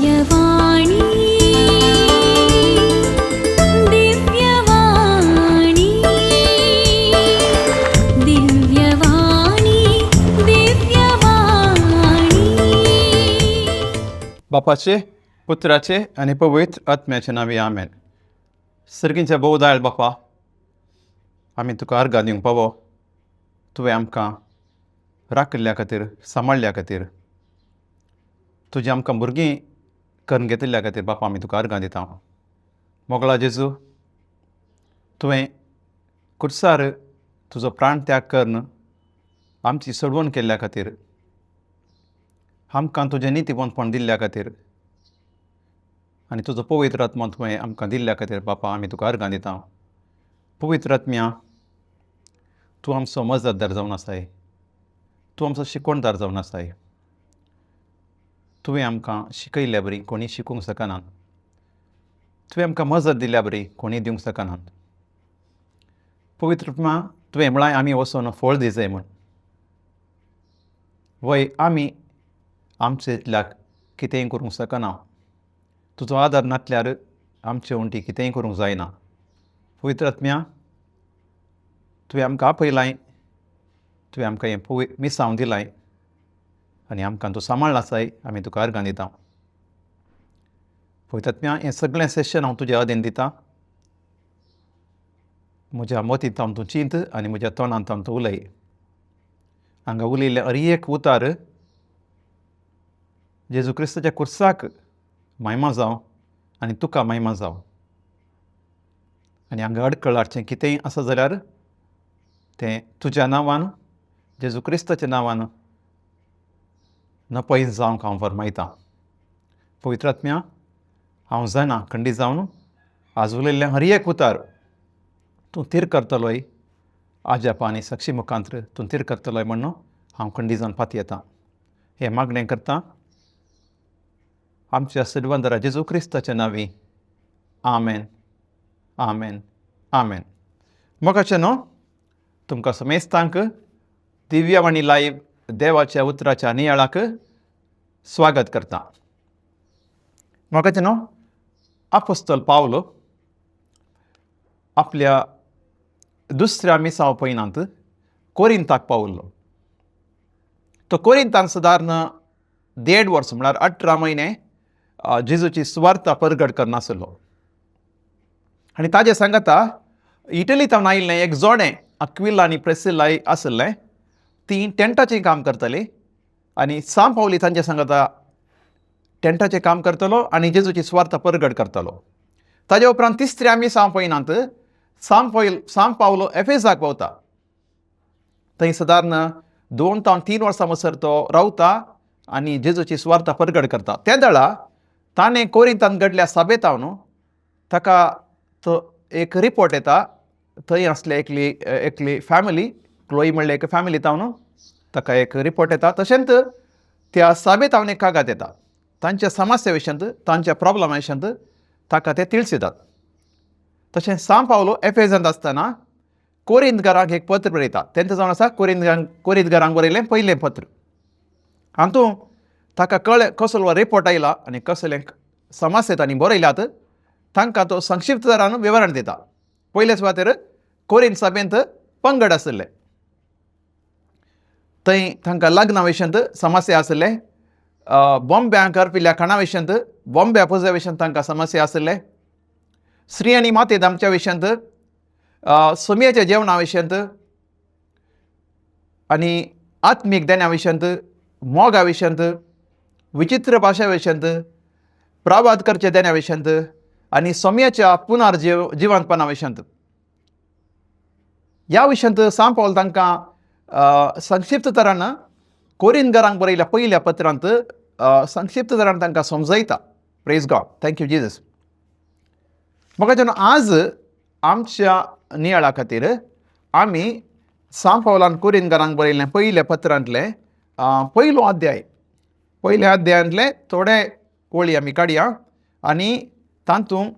दिव्यवाणी, दिव्यवाणी, दिव्यवाणी, दिव्यवाणी. बापाचे, पुत्राचे आनी पवित्र आत्म्याचे नांवी, आमेन. सर्गींच्या भोव बापा, आमी तुका अर्गां दिवंक पावो तुवें आमकां राखिल्ल्या खातीर, सांबाळ्ळ्या खातीर, तुजी आमकां भुरगीं करून घेतिल्ल्या खातीर. बापा, आमी तुका अर्गां दिता. मोगळा जेजू, तुवें कुर्सार तुजो प्राण त्याग करून आमची सोडवण केल्ल्या खातीर, आमकां तुजें नितीवंतपण दिल्ल्या खातीर आनी तुजो पवित्र आत्मा तुवें आमकां दिल्ल्या खातीर, बापा, आमी तुका अर्गां दिता. पवित्र आत्म्या, तूं आमचो मजतदार जावन आसाय, तूं आमचो शिकवणदार जावन आसाय. तुवें आमकां शिकयल्ल्या बरी कोणी शिकूंक शकनात. तुवें आमकां मजत दिल्या बरी कोणी दिवंक शकनात. पवित्र आत्मा, तुवें म्हळां आमी वचोन फळ दिजाय म्हूण. वय, आमी आमचे इतल्याक कितेंय करूंक शकना. तुजो आदार नासल्यार आमचे वण्टी कितेंय करूंक जायना. पवित्र आत्म्या, तुवें आमकां आपयलाय, तुवें आमकां हें पवी मिसांव दिलाय आनी आमकां तूं सांबाळ्ळ आसाय. आमी तुका अर्गां दिता. पवित्र आत्म्या, हें सगळें सेशन हांव तुज्या अधीन दिता. म्हज्या मतींत हांव तूं चिंत आनी म्हज्या तोंडांत हांव तूं उलय. हांगा उलयल्लें हर एक उतार जेजू क्रिस्ताच्या कुर्साक मायमा जावं आनी तुका मायमा जावं. आनी हांगा अडकळ हाडचें कितेंय आसा जाल्यार तें तुज्या नांवान, जेजू क्रिस्ताच्या नांवान नपयत जावंक हांव फरमायतां. पवित्र आत्म्या, हांव जाणा, खंडीत जावन आज उलयल्लें हर एक उतार तूं थीर करतलोय. आजापा आनी साक्षी मुखांत्र तूं थीर करतलोय म्हणून हांव खंडीत जावन पातयेतां. हें मागणें करता आमच्या सिलवंदरा जेजू क्रिस्ताच्या नांवी, आमेन, आमेन, आमेन. मोगाचे न्हू, तुमकां समेस्तांक दिव्यवाणी लायव्ह देवाच्या उतराच्या नियाळाक स्वागत करता. मोगाचे न्हू, आपोस्तल पावलो आपल्या दुसऱ्या मिसांव पयनांत कोरिंताक पावल्लो. तो कोरिंतान सदारण देड वर्स, म्हळ्यार 18 म्हयने जेजूची सुवार्ता परगट करनासलो. आनी ताजे सांगता इटलींत आयिल्लें एक जोडें, अक्विला आनी प्रेसिल्ला आशिल्लें. तीं टेंटाचें काम करतालीं आनी सांव पावली तांचे सांगता टेंटाचें काम करतलो आनी जेजूची सुवार्ता परगट करतलो. ताजे उपरांत तिसऱ्या मिसांव पयनांत सांव पावलो एफेजाक पावता. थंय सदारण 2 तावन 3 वर्सां म्हणसर तो रावता आनी जेजूची सुवार्ता परगट करता. त्या दळा ताणें कोरिंतान घडल्या साबेतावन ताका तो एक रिपोर्ट येता. थंय आसले एकली एकली फॅमिली, क्लोई म्हणले एक फॅमिली तावन ताका एक रिपोर्ट येता. तशेंच त्या साबेतावन एक कागाद येता. तांच्या समस्या विशयांत, तांच्या प्रॉब्लमा विशयांत ताका ते तिळसितात. तशें सांव पावलो एफेजांत आसतना कोरिंतकारांक एक पत्र बरयता. तेंचें जावन आसा कोरिंतकारांक बरयलें पयलें पत्र. हातूंत ताका कळ्ळें कसलो रिपोर्ट आयला आनी कसले समस्या तांणी बरयल्यात. तांकां तो संक्षिप्त तरान विवरण दिता. पयले सुवातेर कोरिंत सभेंत पंगड आशिल्ले. थंय तांकां लग्ना विशयांत समस्या आशिल्ले. बॉम्ब्यांक अर्पिल्ल्या खाणा विशयांत, बॉम्ब्या पुजा विशयांत तांकां समस्या आशिल्ले. स्त्री आनी माते आमच्या विशयांत, सोमयाच्या जेवणा विशयांत आनी आत्मीक देण्या विशयांत, मोगा विशयांत, विचित्र भाशा विशयांत, प्रावाद करच्या देण्या विशयांत आनी सोमयाच्या पुनर्जीव जिवंतपणा विशयांत, ह्या विशयांत सांव पावल तांकां संक्षिप्त तरान कोरिंतकारांक बरयल्या पयल्या पत्रांत संक्षिप्त तरान तांकां समजयता. Praise God, thank you Jesus. म्हाका जेन्ना आज आमच्या नियाळा खातीर आमी सांव पावलान कोरिंतकारांक बरयल्लें पयल्या पत्रांतलें पयलो अध्याय, पयल्या अध्यायांतले थोडे ओळी आमी काडया आनी तातूंत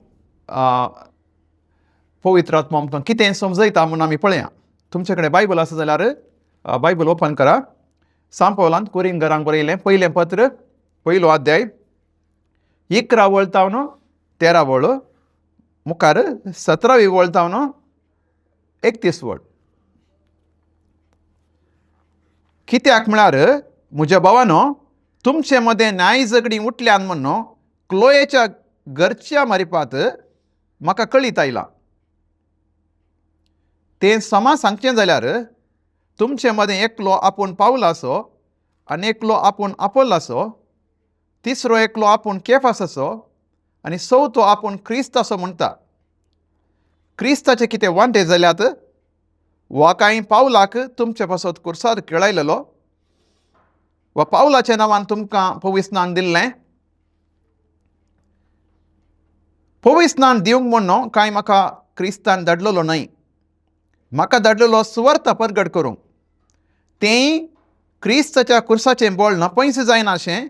पवित्र आत्मा आमकां कितें समजयता म्हूण आमी पळया. तुमचे कडेन बायबल आसा जाल्यार बायबल ओपन करा. सांव पावलान कोरिंतकारांक बरयलें पयलें पत्र, पयलो अध्याय, 11 वळ तावन 13 वळ, मुखार 17वी वळ तावन 31 वळ. कित्याक म्हळ्यार म्हज्या भावानो, तुमचे मदें न्याय झगडीं उठल्यान म्हण क्लोयेच्या घरच्या मारिपात म्हाका कळीत आयलां. तें समा सांगचें जाल्यार तुमचे मदें एकलो आपूण पावलासो आनी एकलो आपूण आपोलासो, तिसरो एकलो आपूण केफासाचो आनी चवथो आपूण क्रिस्ताचो म्हणटा. क्रिस्ताचे कितें वांटे जाल्यात वा कांय पावलाक तुमचे पासत कुर्सार खेळयलेलो वा पावलाच्या नांवान तुमकां पविस्नान दिल्लें. पविस्नान दिवंक म्हण कांय म्हाका क्रिस्तान धाडलेलो न्हय, म्हाका धाडलेलो सुवार्थ परगट करूंक. तें क्रिस्ताच्या कुर्साचें बळ नपयस जायनाशें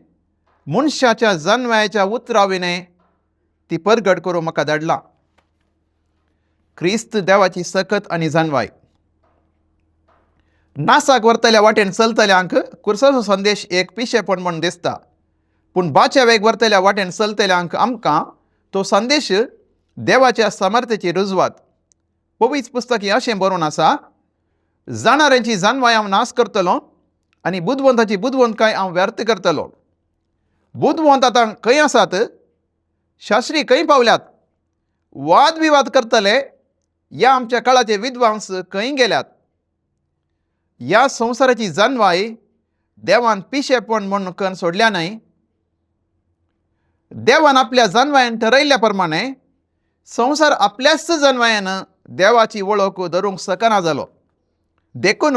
मनशाच्या जनवायाच्या उतरा विणें ती परगट करूंक म्हाका धाडला. क्रिस्त देवाची सकत आनी जानवाय. नासाक व्हरतल्या वाटेन चलतल्यांक कुर्साचो संदेश एक पिशेपण म्हूण दिसता, पूण बाच्या वेग व्हरतल्या वाटेन चलतल्यांक आमकां तो संदेश देवाच्या सामर्थ्याची रुजवात. पवित्र पुस्तक हें अशें बरोवन आसा, जाणाऱ्यांची जानवाय हांव नाश करतलो आनी बुदवंताची बुदवंतकाय हांव व्यर्थ करतलो. बुदवंत आतां खंय आसात? शास्त्री खंय पावल्यात? वाद विवाद करतले ह्या आमच्या काळाचे विद्वांस खंय गेल्यात? ह्या संवसाराची जानवाय देवान पिशेपण म्हूण करून सोडल्या न्हय. देवान आपल्या जानवायन ठरयल्ल्या प्रमाणे संवसार आपल्याच जानवायान देवाची वळख धरूंक शकना जालो. देखून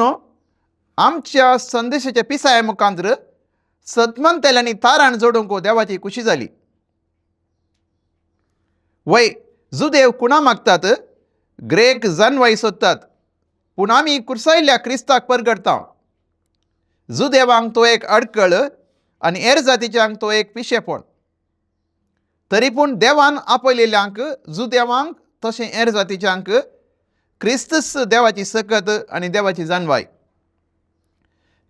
आमच्या संदेशाच्या पिसाये मुखांतर सतमंतल्यांनी ताराण जोडूंक देवाची खुशी जाली. वय जुदेव कुणा मागतात, ग्रेक जानवाय सोदतात, पूण आमी कुर्सायल्ल्या क्रिस्ताक परगडटा. जुदेवांक तो एक अडकळ आनी हेर जातीच्यांक तो एक पिशेपण. तरी पूण देवान आपयलेल्यांक जुदेवांक तशें हेर जातीच्यांक क्रिस्तच देवाची सकत आनी देवाची जानवाय.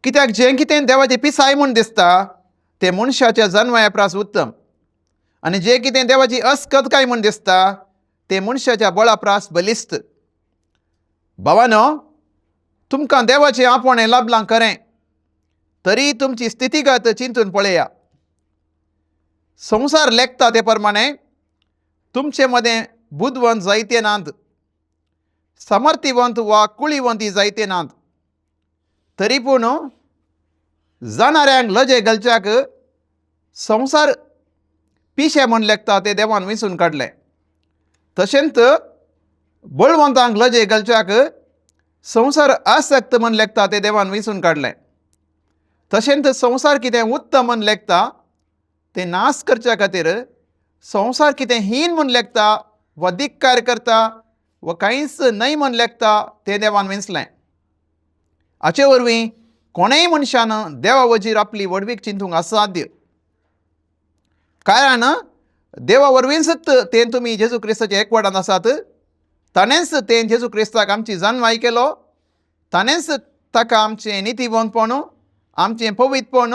कित्याक जें कितें देवाची पिसाय म्हूण दिसता तें मनशाच्या जानवाया प्रास उत्तम, आनी जें कितें देवाची अस्कतकाय म्हूण दिसता तें मनशाच्या बळा प्रास बलिस्त. भावानो, तुमकां देवाचें आपोवणें लाभलां खरें, तरी तुमची स्थितीगत चिंतून पळया. संवसार लेखता ते प्रमाणे तुमचे मदें बुदवंत जायते नात, समर्थिवंत वा कुळीवंती जायते नात, तरी पूण जाणाऱ्यांक लजे घालच्याक संवसार पिशे म्हूण लेखता ते देवान विंचून काडलें. तशेंच बळवंतांक लजे घालच्याक संवसार आसक्त म्हूण लेखता ते देवान विंचून काडलें. तशेंच संवसार कितें उत्तम म्हूण लेखता तें नाश करच्या खातीर संवसार कितें हीन म्हूण लेखता वा धिक्कार करता वा कांयच न्हय म्हूण लेखता तें देवान विंचलें. हाचे वरवीं कोणेय मनशान देवा वजीर आपली व्हडवीक चिंतूंक असाध्य, कारण देवा वरवींच तें तुमी जेजू क्रिस्ताच्या एकवटान आसात. ताणेंच तें जेजू क्रिस्ताक आमची जानवाय केलो, ताणेंच ताका आमचें नितीवंतपण, आमचें पवित्रपण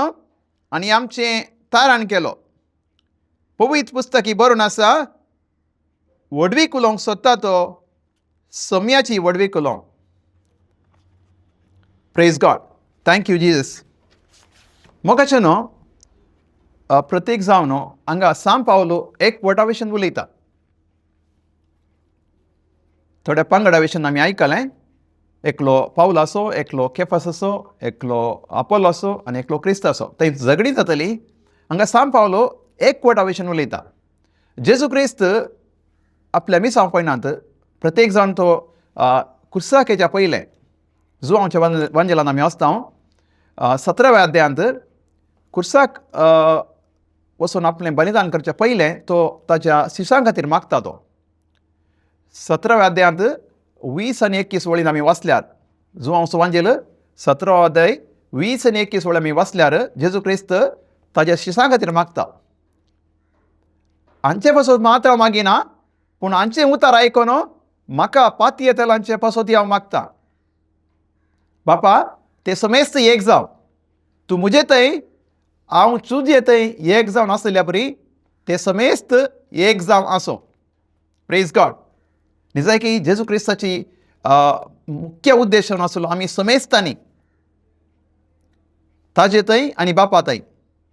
आनी आमचें तारण केलो. पवित्र पुस्तकी बरोवन आसा, व्हडवीक उलोवंक सोदता तो सम्याची व्हडवीक उलोवंक. Praise God, thank you Jesus. मोगाचें न्हू प्रत्येक जावन न्हू हांगा सांव पावलो एक वटा भशेन उलयता. थोड्या पंगडा भशेन आमी आयकलें, एकलो पावल आसो, एकलो केफास आसो, एकलो आपोलो आसो आनी एकलो क्रिस्त आसो. थंय झगडीं जातली. हांगा सांव पावलो एक वटा भशेन उलयता. जेजू क्रिस्त आपल्या मिसांव पयनात प्रत्येक जाण तो कुर्साकेच्या पयलें जुवांवच्या वांजेलान आमी वचता 17व्या अध्यायांत कुर्साक वचून आपलें बलिदान करचें पयलें तो ताच्या शिशां खातीर मागता. तो 17व्या अध्यायांत 20 आनी 21 वळीन आमी वाचल्यार, जुवांवचो वांजेल 17वो अध्याय 20 आनी 21 वळी आमी वाचल्यार जेजू क्रिस्त ताज्या शिसां खातीर मागता. हांचे पासत मात्र हांव मागिना, पूण हांचें उतार आयकून म्हाका पाती येतल्यांचे पासत हांव मागता. बापा ते समेस्त एक जावं, तूं म्हजे थंय हांव तुजे थंय एक जावन आसलेल्या परी ते समेस्त एक जावन आसूं. Praise God. निजायकी जेजू क्रिस्ताची मुख्य उद्देश आसलो आमी समेस्तांनी ताजे थंय आनी बापा थंय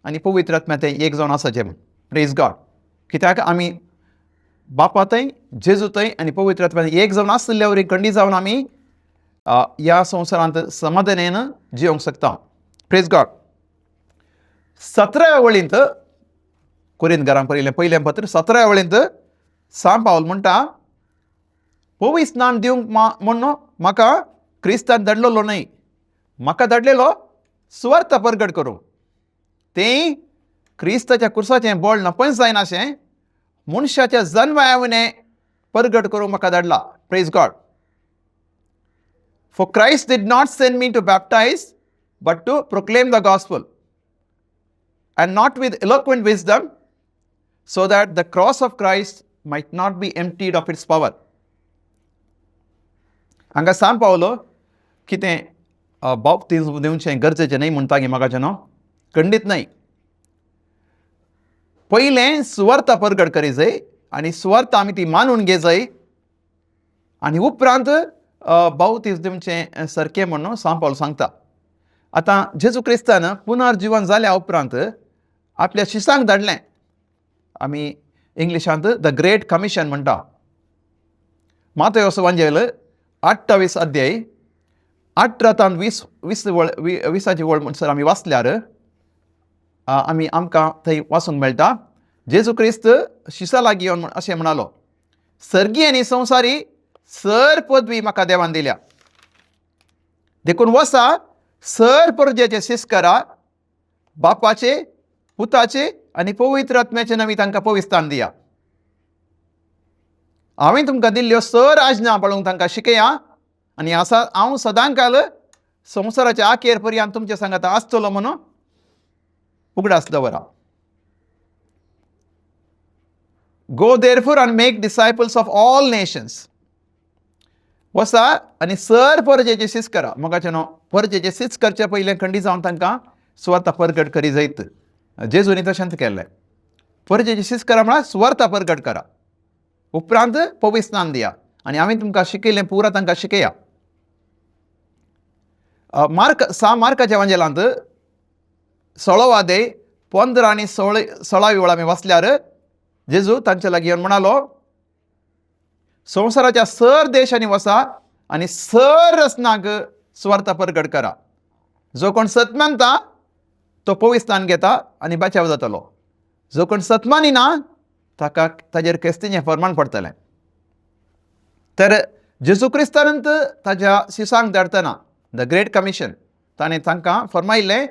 आनी पवित्र आत्म्या थंय एक जावन आसाचें म्हूण. Praise God. कित्याक आमी बापा थंय, जेजू थंय आनी पवित्र आत्म्या एक जावन आशिल्ल्या वरी खंडीत जावन आमी ह्या संवसारांत समाधानेन जियोंक शकता. Praise God. 17व्या वळींत, कोरिंत घरां पयलें पयलें पत्र 17व्या वळींत सांत पावल म्हणटा, पवित्र स्नान दिवंक म्हूण म्हाका क्रिस्तान धाडलेलो न्हय, म्हाका धाडलेलो सुवार्थ परगट करूंक, तें क्रिस्ताच्या कुर्साचें बळ नपंच जायनाशें मनशाच्या जन्मा वयलें परगट करूंक म्हाका धाडला. Praise God. For Christ did not send me to baptize, but to proclaim the gospel, and not with eloquent wisdom, so that the cross of Christ might not be emptied of its power. हांगा सांत पावलो कितें बाप्तीज्म दिवचें गरजेचें न्हय म्हणटा गी म्हाका न्हू? खंडीत न्हय. पयलें सुवार्ता परगट करी जाय आनी सुवार्ता आमी ती मानून घे जाय आनी उपरांत बाप्तीज्म दिवचें सारकें म्हणून सांत पावल सांगता. आतां जेजू क्रिस्तान पुनर्जिवन जाल्या उपरांत आपल्या शिसांक धाडलें. आमी इंग्लिशांत the great commission म्हणटा. मातयोस वांजेल 28 अध्याय 18 तान 20 20 वळ 20ची वळ म्हणसर आमी वाचल्यार आमी आमकां थंय वाचूंक मेळटा, जेजू क्रिस्त शिसा लागीं येवन अशें म्हणालो, सर्गी आनी संवसारी सर पदवी म्हाका देवान दिल्या, देखून वसा, सर परजेचे शिस करा, बापाचे, पुताचे आनी पवित्र आत्म्याचे नांवी तांकां पविस्तान दिया, हांवें तुमकां दिल्ल्यो सर आज्ञा पाळूंक तांकां शिकया, आनी आसा हांव सदांकाल संवसाराच्या आखेर पर्यंत तुमच्या सांगात आसतलो म्हणून उगडास दवरा. Go therefore and make disciples of all nations. वसा आनी सर परजेचे शिस करा. मोगाचे न्हू, परजेचे शिस करचे पयलें खंडीत जावन तांकां सुवार्ता परगट करी जायत. जेजूनी तशेंच केल्लें. परजेचे शिस करा म्हळ्यार सुवार्ता परगट करा, उपरांत पविस्नान दिया आनी हांवें तुमकां शिकयलें पुरा तांकां शिकया. मार्क सा मार्काच्या वांजेलांत 16 अध्याय 15 आनी 16वी वळ आमी वाचल्यार जेजू तांच्या लागीं येवन म्हणालो, संवसाराच्या सर देशांनी वसा आनी सर रचनाक सुवार्ता परगट करा. जो कोण सत मानता तो पविस्तान घेता आनी बचाव जातलो, जो कोण सत मानिना ताका ताजेर क्रिस्तीचें फरमाण पडटलें. तर जेजू क्रिस्तानंत ताज्या शिसांक धाडटना the great commission ताणें तांकां फरमायिल्लें,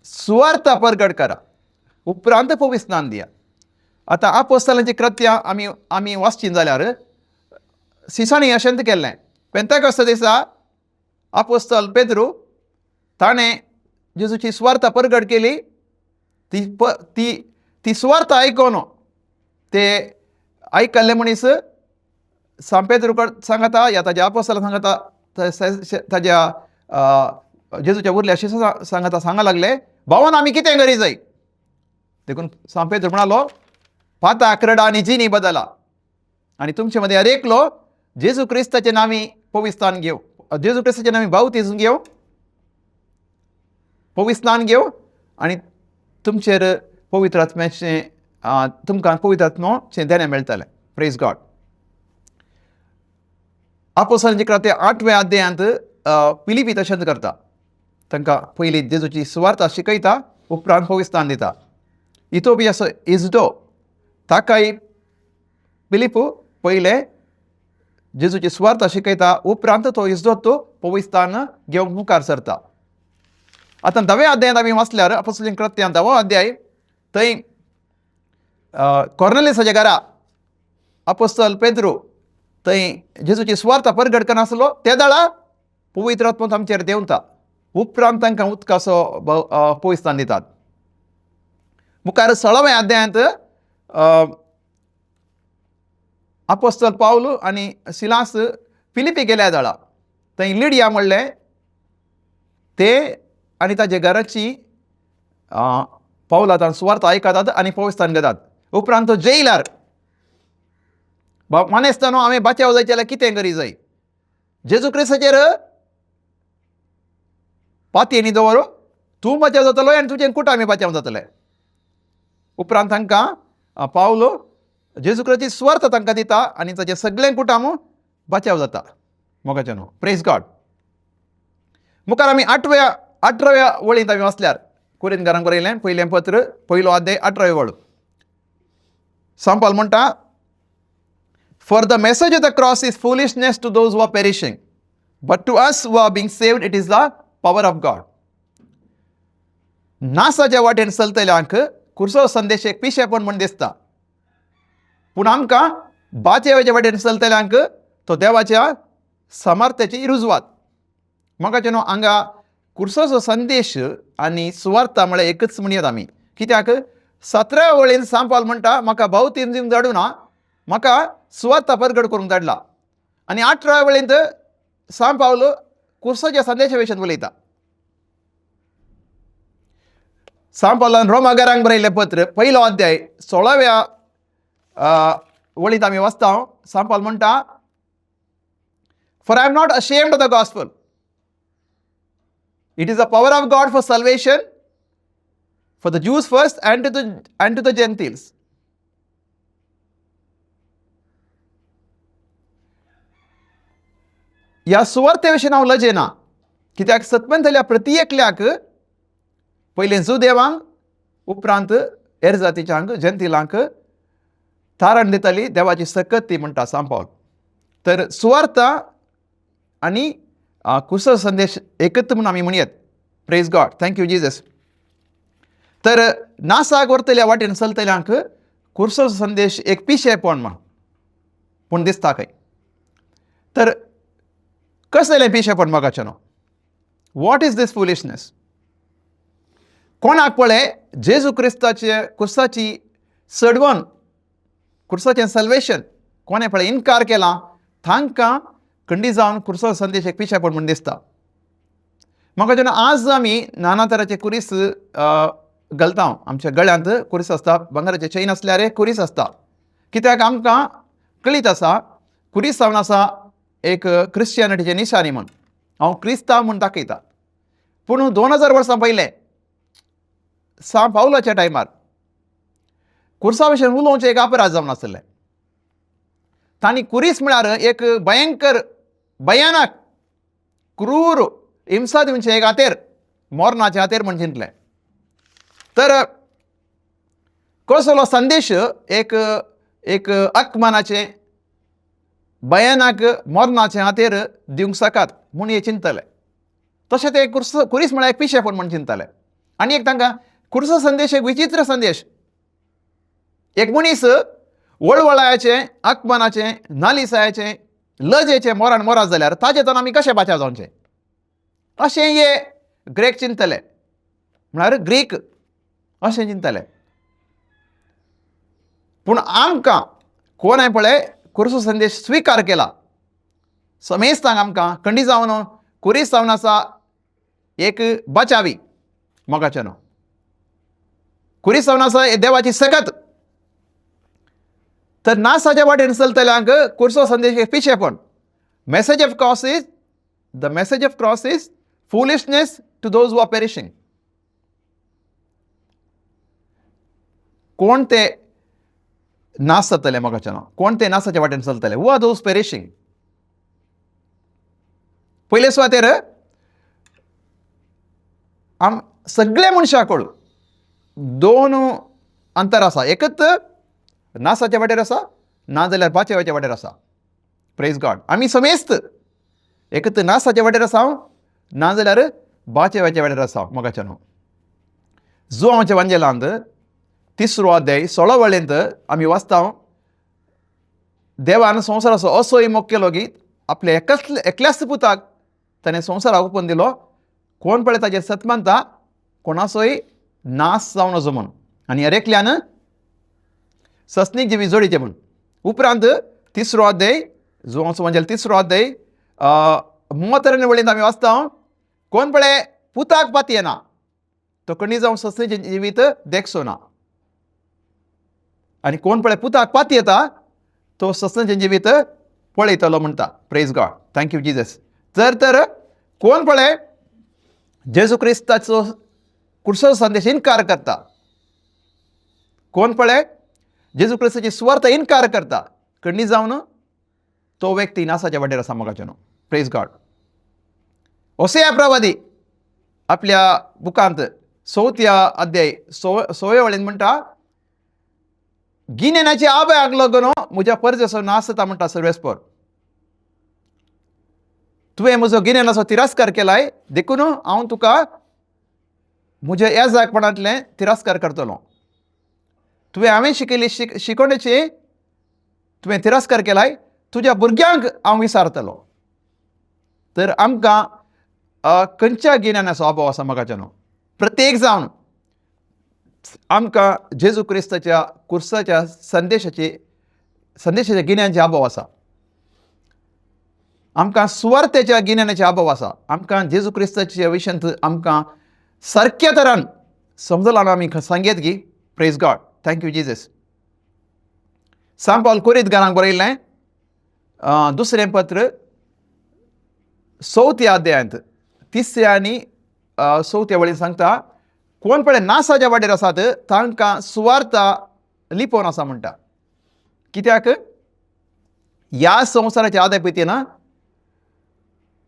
सुवार्ता परगट करा, उपरांत पविस्तान दिया. आतां आपोस्तालांची कृत्या आमी आमी वाचची जाल्यार सिसांनी अशेंच केल्लें. पेंताकोस्त दिसा आपोस्तल पेद्रू ताणें जेजूची सुवार्ता परगट केली. ती प ती ती सुवार्ता आयकोन ते आयकल्ले मनीस सांत पेद्रू सांगता या ताज्या आपोस्तला सांगता, ताज्या जेजूच्या उरल्या शिसां सांगता सांगा लागले, भावान आमी कितें करी जाय? देखून सांत पेद्रू म्हणालो, पाता करडा आनी जिनी बदला आनी तुमचे मदें हर एकलो जेजू क्रिस्ताचे नांवी पविस्तान घेव, जेजू क्रिस्ताचे नांवी बावतीज घेव, पविस्तान घेव आनी तुमचेर पवित्र आत्म्याचें, तुमकां पवित्र आत्मोचें देणें मेळटलें. Praise God. आपोस्तालांची कृत्या 8व्या अध्यायांत पिलिपी तशेंच करता. तांकां पयलीं जेजूची सुवार्ता शिकयता, उपरांत पविस्तान दिता. इथोपियाचो इजडो ताकाय पिलिपू पयलें जेजूची सुवार्ता शिकयता, उपरांत तो इजडो तो पविस्तान घेवंक मुखार सरता. आतां 10व्या अध्यायांत आमी वाचल्यार आपोस्तालांची कृत्यां 10वो अध्याय, थंय कॉर्नेलिसाच्या घरा आपोस्तल पेद्रू थंय जेजूची सुवार्ता परगट करनासलो, ते दळा पवित्र आत्मो आमचेर देंवता, उपरांत तांकां उदकाचो पविस्तान दितात. मुखार 16व्या अध्यायांत आपोस्तल पावल आनी सिलास फिलिपी गेल्या दळा थंय लिडिया म्हणलें ते आनी ताजे घराची पावलात सुवार्थ आयकतात आनी पविस्तान घेतात. उपरांत तो जेयलार मानेस्तानो हांवें बाचाव जाय जाल्यार कितें करी जाय, जेजू क्रिस्ताचेर पातयेनी दवर, तूं बाचाव जातलो आनी तुजें कुटामी बाचाव जातलें. उपरांत तांकां पावलो जेजू क्रिस्ताची सुवार्थ तांकां दिता आनी ताचें सगळें कुटाम बाचाव जाता. मोगाचें न्हू, प्रेज गॉड. मुखार आमी 18व्या वळींत आमी वाचल्यार कुरिंतकारांक बरयलें पयलें पत्र पयलो अध्याय 18वी वळ, सांत पावल म्हणटा, For the message of the cross is foolishness to those who are perishing, but to us who are being saved it is the power of God. नासाच्या वाटेन चलतल्यांक कुर्सो संदेश एक पिशेपण म्हूण दिसता, पूण आमकां बाचेवाच्या वाटेन चलतल्यांक तो देवाच्या समर्थ्याची रुजवात. म्हाका न्हू हांगा कुर्सोचो संदेश आनी सुवार्ता म्हळ्यार एकच म्हणयत आमी. कित्याक 17व्या वळीन सांत पावल म्हणटा, म्हाका भावतीन दिवन धाडूना, म्हाका सुवार्ता परगट करूंक धाडला. आनी 18व्या वळींत सांत पावल कुर्सोच्या संदेशा विशीं उलयता. सांत पावलान रोमागारांक बरयल्लें पत्र पयलो अध्याय 16व्या वळींत आमी वाचता. सांत पावल म्हणटा, For I am not ashamed of the gospel. It is the power of God for salvation for the Jews first and to the Gentiles. ह्या सुवार्ते विशीं हांव लजेना, कित्याक सतमंतल्या प्रती एकल्याक पयलें जुदेवांक उपरांत हेर जातीच्यांक जेंतिलांक तारण दिताली देवाची सकत ती म्हणटा सांत पावल. तर सुवार्ता आनी कुसो संदेश एकच म्हूण आमी म्हणयत. Praise God, thank you Jesus. तर नासाक व्हरतल्या वाटेन चलतल्यांक कुर्सो संदेश एक पिशेपण म्हण पूण दिसता खंय. तर कसलें पिशेपण मोगाचें न्हू, what is these foolishness. कोणाक पळय जेजू क्रिस्ताचे कुर्साची सडवण, कुर्साचें सल्वेशन कोणें पळय इनकार केला तांकां खंडी जावन कुर्सो संदेश एक पिशेपण म्हूण दिसता. म्हाका जेन्ना आज आमी नाना तराचे कुरीस घालता, आमच्या गळ्यांत कुरीस आसता, भांगराचे चैन आसल्यार कुरीस आसता. कित्याक आमकां कळीत आसा कुरीस जावन आसा एक क्रिस्टियनिटीचें निशाणी म्हूण, हांव क्रिस्तांव म्हूण दाखयता. पूण 2000 वर्सां पयलें सांत पावलाच्या टायमार कुर्सा विशीं उलोवचें एक अपराध जावन आसलें. तांणी कुरीस म्हळ्यार एक भयंकर भयानक क्रूर हिंसा दिवचें एक हातेर, मोरणाचें हातेर म्हूण चिंतलें. तर कसलो संदेश एक एक अकमानाचें भयानक मरणाचें हातेर दिवंक शकात म्हूण हे चिंतले. तशें ते कुरीस म्हळ्यार एक पिशेपण म्हूण चिंतले. आनी एक तांकां कुर्सो संदेश एक विचित्र संदेश, एक मनीस वळवळायाचें अकमानाचें नालिसायाचें लजेचें मोरान मोरात जाल्यार ताजे तर आमी कशें बाचाव जावचें अशें हे ग्रेक चिंतले, म्हळ्यार ग्रीक अशें चिंतले. पूण आमकां कोण पळय कुर्सो संदेश स्विकार केला, समेस्तांक आमकां खंडी जावन कुरीस जावन आसा एक बचावी मोगाचें न्हू, कुरीस जावन आसा देवाची सकत. तर नासाच्या वाटेन चलतल्यांक कुर्सो संदेश एक पिशेपण. Message of cross is the message of cross is foolishness to those who are perishing. कोण ते नास जातले मोगाचें न्हू, कोण ते नासाच्या वाटेन चलतले, हू are those perishing. पयले सुवातेर आम सगळे मनशां कडून दोन अंतर आसा, एकच नासाच्या वाटेर आसा ना जाल्यार पाचव्याच्या वाटेर आसा. प्रेज गॉड. आमी समेस्त एकच नासाच्या वाटेर आसा ना जाल्यार बाचेवाच्या वाटेर आसा मोगाचें न्हू. जुवांच्या वांजेलांत 3रो अध्याय 16 वळेंत आमी वाचता, देवान संवसाराचो असोय मोग केलो की आपल्या एकल्याच पुताक ताणें संवसाराक ओपून दिलो, कोण पळय ताचेर सत मानता कोणाचोय नाश जावन वचो म्हूण आनी हर एकल्यान सस्नीक जिवी जोडीचें म्हूण. उपरांत 3रो अध्याय जुवांचो वांजेल 3रो अध्याय 33 वळींत आमी वाचता, कोण पळय पुताक पातयेना तो कणी जावं सस्तेचें जिवीत देखचो ना. आनी कोण पळय पुताक पाती येता तो सस्तेचें जिवीत पळयतलो म्हणटा. Praise God, thank you Jesus. जर तर कोण पळय जेजू क्रिस्ताचो कुर्सो संदेश इनकार करता, कोण पळय जेजू क्रिस्ताची सुवार्थ इनकार करता, कणी जावन तो व्यक्ती नासाच्या वाटेर आसा मोगाचें न्हू. Praise God. ओसया प्रवादी आपल्या बुकांत चवथ्या अध्याय सोवे वळीन म्हणटा, गिन्यानाचे आबयाक लागून म्हज्या परजेचो नाश जाता म्हणटा सर्वेस्पर. तुवें म्हजो गिन्यानाचो तिरस्कार केलाय, देखून हांव तुका म्हज्या येजाकपणांतलें तिरस्कार करतलो. तुवें हांवें शिकयली शिकवणेची तुवें तिरस्कार केलाय, तुज्या भुरग्यांक हांव विसारतलो. तर आमकां खंयच्या गिन्यानाचो अभाव आसा मोगाचें न्हू. प्रत्येक जावन आमकां जेजू क्रिस्ताच्या कुर्साच्या संदेशाच्या गिन्यानाचे अभाव आसा. आमकां सुवार्थेच्या गिन्यानाचे अभाव आसा. आमकां जेजू क्रिस्ताच्या विशयांत आमकां सारक्या तरान समजलां आमी सांगयत गी. Praise God, thank you Jesus. सांत पावल कोरीत घरांक बरयल्लें दुसरें पत्र चवथ्या अध्यायांत तिसऱ्या आनी चवथ्या वळीन सांगता, कोण पळय नासाच्या वाटेर आसात तांकां सुवार्था लिपोवन आसा म्हणटा. कित्याक ह्या संवसाराच्या आदापितीन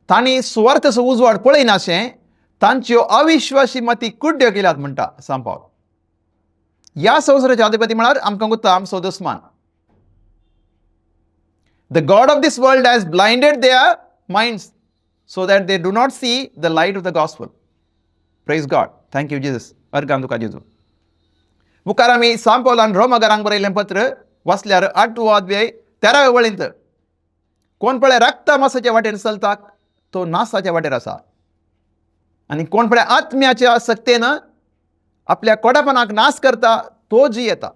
तांणी सुवार्थाचो उजवाड पळयनाशें तांच्यो अविश्वासी मती कुड्ड्यो केल्यात म्हणटा सांत पावल. ह्या संवसाराच्या अधिपती म्हळ्यार आमकां गुत्ता आमचो दुस्मान. The God of this world has blinded their minds so that they do not see the light of the gospel. Praise God, thank you Jesus. अर्गां तुका जेजू. मुखार आमी सांत पावलान रोमगरांक बरयल्लें पत्र वाचल्यार आठवो अध्याय 13व्या वळींत, कोण पळय रक्ता मासाच्या वाटेर चलता तो नासाच्या वाटेर आसा, आनी कोण पळय आत्म्याच्या सक्तेन आपल्या कोडापणाक नाश करता तो जी येता.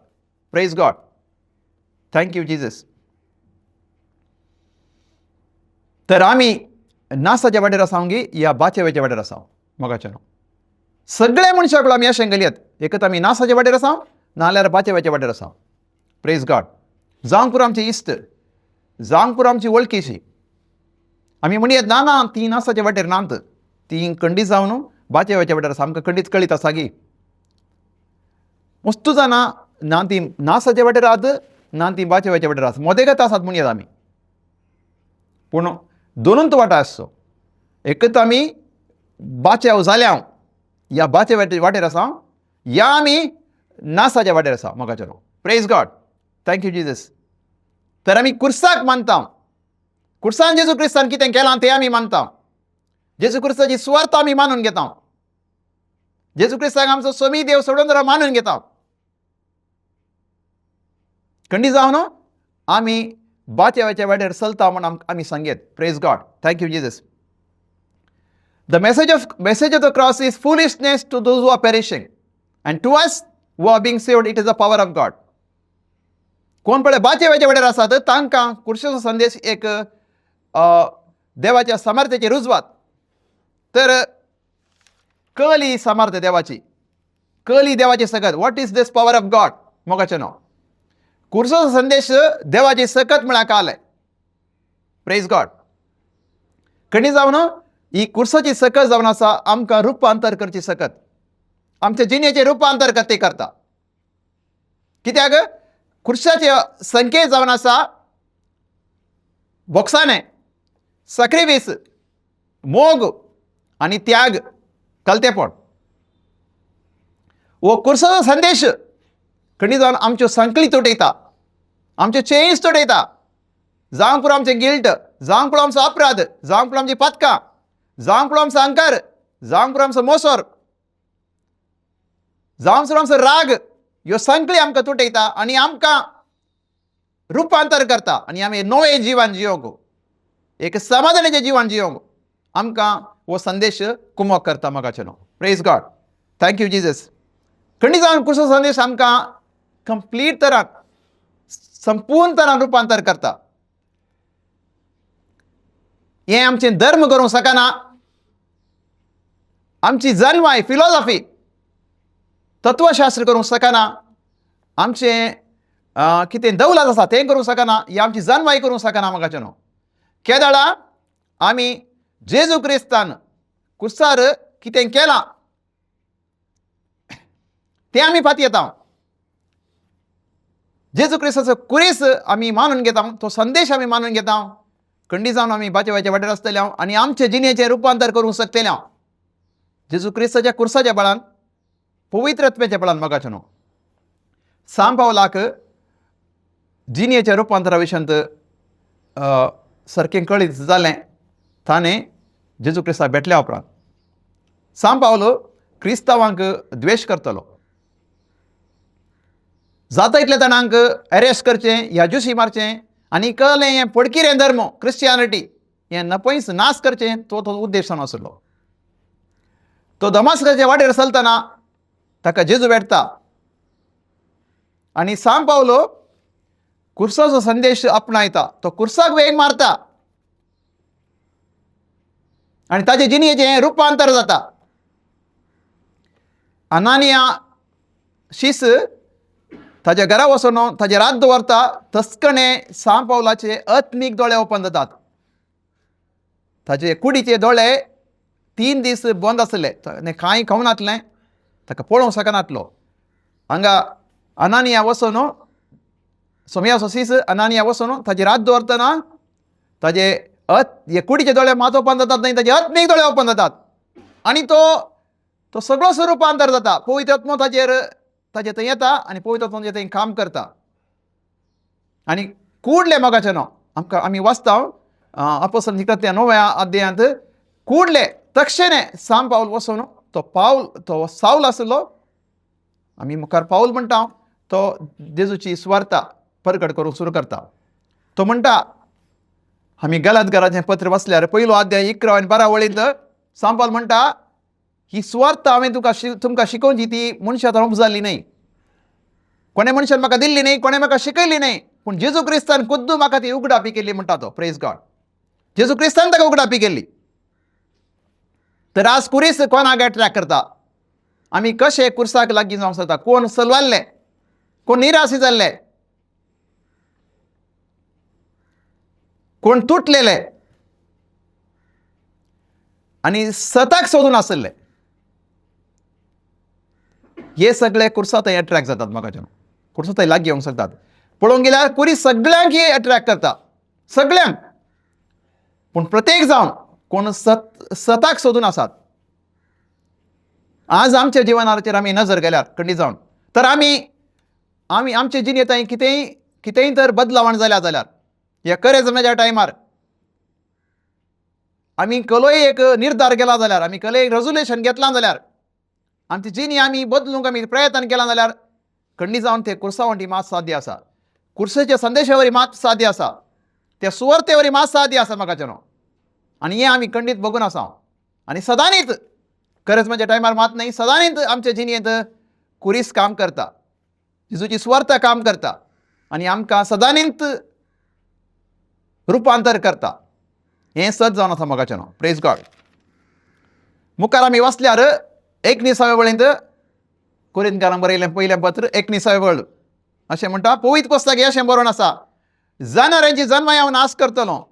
Praise God, thank you Jesus. तर आमी नासाच्या वाटेर आसा गी या बाचेवेच्या वाटेर आसा मोगाचें न्हू. सगळे मनशाक आमी अशें घालयात, एकत आमी नासाच्या वाटेर आसा नाल्यार बाचेवेच्या वाटेर आसा. Praise God. जावंक पुरो आमचे इश्ट, जावंक पुरो आमची वळखीची, आमी म्हणयत ना ना ती नासाच्या वाटेर नात, ती खंडीत जावन बाचेवेच्या वाटेर आसा, आमकां खंडीत कळीत आसा गी. वस्तू जाणा ना ती नासाच्या वाटेर आहात ना ती बाचेवेच्या वाटेर आसात, मदेगत आसात म्हणयत आमी. पूण दोनूच वाटा आसचो, एकच आमी बाचेव जाल्या या बाचे वाटेर आसा या आमी नासाच्या वाटेर आसा मोगाचें न्हू. Praise God, thank you Jesus. तर आमी कुर्साक मानता, कुर्सान जेजू क्रिस्तान कितें केलां तें आमी मानता, जेजू क्रिस्ताची सुवार्थ आमी मानून घेता, जेजू क्रिस्ताक आमचो सोमी देव सोडून मानून घेता. खंडी जावन आमी बाचेवाच्या वाटेर चलता म्हूण आमी सांगयत. Praise God, thank you Jesus. The message of the cross is foolishness to those who are perishing, and to us who are being saved it is the power of God. कोण पळय बाचेवाच्या वाटेर आसात तांकां कुर्शेचो संदेश एक देवाच्या सामर्थ्याची रुजवात. तर कली सामर्थ्य देवाची, कली देवाची सकत. What is this power of God मोगाचें न्हू. कुर्सोचो संदेश देवाची सकत म्हळ्यार काल. Praise God. खंडी जावन ही कुर्साची सकत जावन आसा आमकां रुपांतर करची सकत, आमच्या जिणेचें रुपांतर ते करता. कित्याक कुर्साचे संकेत जावन आसा बोक्साने, सक्रिवीस, मोग आनी त्याग, कलतेपण. हो कुर्साचो संदेश खंडी जावन आमच्यो संकली तुटयता, आमच्यो चेन्स तुटयता. जावंक पुरो आमचें गिल्ट, जावंक पुरो आमचो अपराध, जावंक पुरो आमची पातकां, जावंक पुरो आमचो अहंकार, जावंक पुरो आमचो मोसोर, जावंक पुरो आमचो राग, ह्यो संकली आमकां तुटयता आनी आमकां रुपांतर करता आनी आमी नवें जिवन जियोंक, एक समाधानाचें जिवन जियोंक आमकां हो संदेश कुमोक करता मोगाचें न्हू. Praise God, thank you Jesus. खंडी जावन कुसो संदेश आमकां कंप्लीट तरान, संपूर्ण तरान रुपांतर करता. हें आमचें धर्म करूंक शकना, आमची जनवाय फिलॉसॉफी तत्वशास्त्र करूंक शकना, आमचें कितें दौलत आसा तें करूंक शकना, या आमची जनवाय करूंक शकना मोगाचें न्हू. केदळा आमी जेजू क्रिस्तान कुसार कितें केलां तें आमी पातयेता. जेजू क्रिस्ताचो कुरीस आमी मानून घेता, तो संदेश आमी मानून घेता, खंडी जावन आमी बाचे वाटेर आसतले आनी आमचे जिणेचें रुपांतर करूंक शकतले जेजू क्रिस्ताच्या कुर्साच्या बळान, पवित्रत्वाच्या बळान मोगाचें न्हू. सांत पावलाक जिणेच्या रुपांतरा विशयांत सारकें कळीत जालें ताणें जेजू क्रिस्ताक भेटल्या उपरांत. सांत पावल क्रिस्तांवांक द्वेश करतलो, जाता इतल्या जाणांक अरेस्ट करचें या ज्युसी मारचें आनी कळ्ळें हें पडकिरें धर्म क्रिस्टियानिटी हें नपयस नाश करचें तो तो उद्देश जावन आसलो. तो दमास्काच्या वाटेर चलतना ताका जेजू भेटता आनी सांत पावलो कुर्साचो संदेश आपणायता, तो कुर्साक वेग मारता आनी ताजे जिणेचें रुपांतर जाता. अनानिया शीस ताज्या घरा वचून ताजेर हात दवरता, तस्कणे सांत पावलाचे आत्मीक दोळे ओपन जातात. ताजे कुडीचे दोळे 3 दीस बंद आसले, ताणें कांय खावनातलें, ताका पळोवंक शकनातलो. हांगा अनानिया वचून सोमयाचो सीस अनानिया वचून ताजेर हात दवरतना ताजे हे कुडीचे दोळे मात ओपन जातात न्हय, ताजे आत्मीक दोळे ओपन जातात आनी तो तो सगळो रुपांतर जाता. पवित्र आत्मो ताजेर ताजे थंय येता आनी पवित्र आत्मो थंय काम करता आनी कुडले मोगाचें न्हू. आमकां आमी वाचता अपोस्तलां निकळत्या 9व्या अध्यायांत कुडले तक्षणे सांत पावल वचून तो पावल तो सावल आसलो, आमी मुखार पावल म्हणटा, तो जेजूची सुवार्ता परगट करूंक सुरू करता. तो म्हणटा आमी गलत घराचें पत्र वाचल्यार पयलो अध्याय 11 आनी 12 वळींत सांत पावल म्हणटा ही सुवार्ता हांवें तुका तुमकां शिकोवची ती मनशां उपजाली जाल्ली न्हय, कोणे मनशान म्हाका दिल्ली न्हय, कोणें म्हाका शिकयली न्हय, पूण जेजू क्रिस्तान खुद्द म्हाका ती उगडापी केली म्हणटा तो. प्रेज गॉड. जेजू क्रिस्तान ताका उगडापी केल्ली. तर आज कुरीस कोणाक एट्रॅक्ट करता? आमी कशे कुर्साक लागीं जावंक शकता? कोण सलवारले, कोण निराशी जाल्ले, कोण तुटलेले आनी सताक सोदून आसले, हे सगळे कुर्सा थंय एट्रॅक्ट जातात. म्हाका कुर्सा थंय लागीं येवंक शकतात. पळोवंक गेल्यार कुरी सगळ्यांक ही एट्रॅक्ट करता, सगळ्यांक, पूण प्रत्येक जावन कोण सताक सोदून आसात. आज आमच्या जिवनाचेर आमी नजर गेल्यार खंडीत जावन तर आमी आमी आमचे जिणेंत कितेंय कितेंय तर बदलावण जाल्या जाल्यार ह्या करेजमाच्या टायमार आमी कलोय एक निर्धार केला जाल्यार, आमी कलय एक रेजोल्युशन घेतलां जाल्यार, आमची जिणी आमी बदलूंक आमी प्रयत्न केला जाल्यार खंडीत जावन ते कुर्सा वण्टी मात साध्य आसा, कुर्सेच्या संदेशा वरी मात साध्य आसा, त्या सुवार्ते वरी मात साध्य आसा म्हाका न्हू. आनी हें आमी खंडीत बघून आसा आनी सदांनीच करेजमाच्या टायमार मात न्हय, सदांनीच आमचे जिणेंत कुरीस काम करता, जेजूची सुवार्ता काम करता आनी आमकां सदांनीच रुपांतर करता. हें सत जावन आसा मोगाचें न्हू. प्रेज गॉड. मुखार आमी वाचल्यार 19व्या वळींत कोरिंतकारांक बरयलें पयलें पत्र 19व्या वळ अशें म्हणटा, पवित्र पुस्तक हें अशें बरोवन आसा, जनावरांची जन्मां हांव नाश करतलो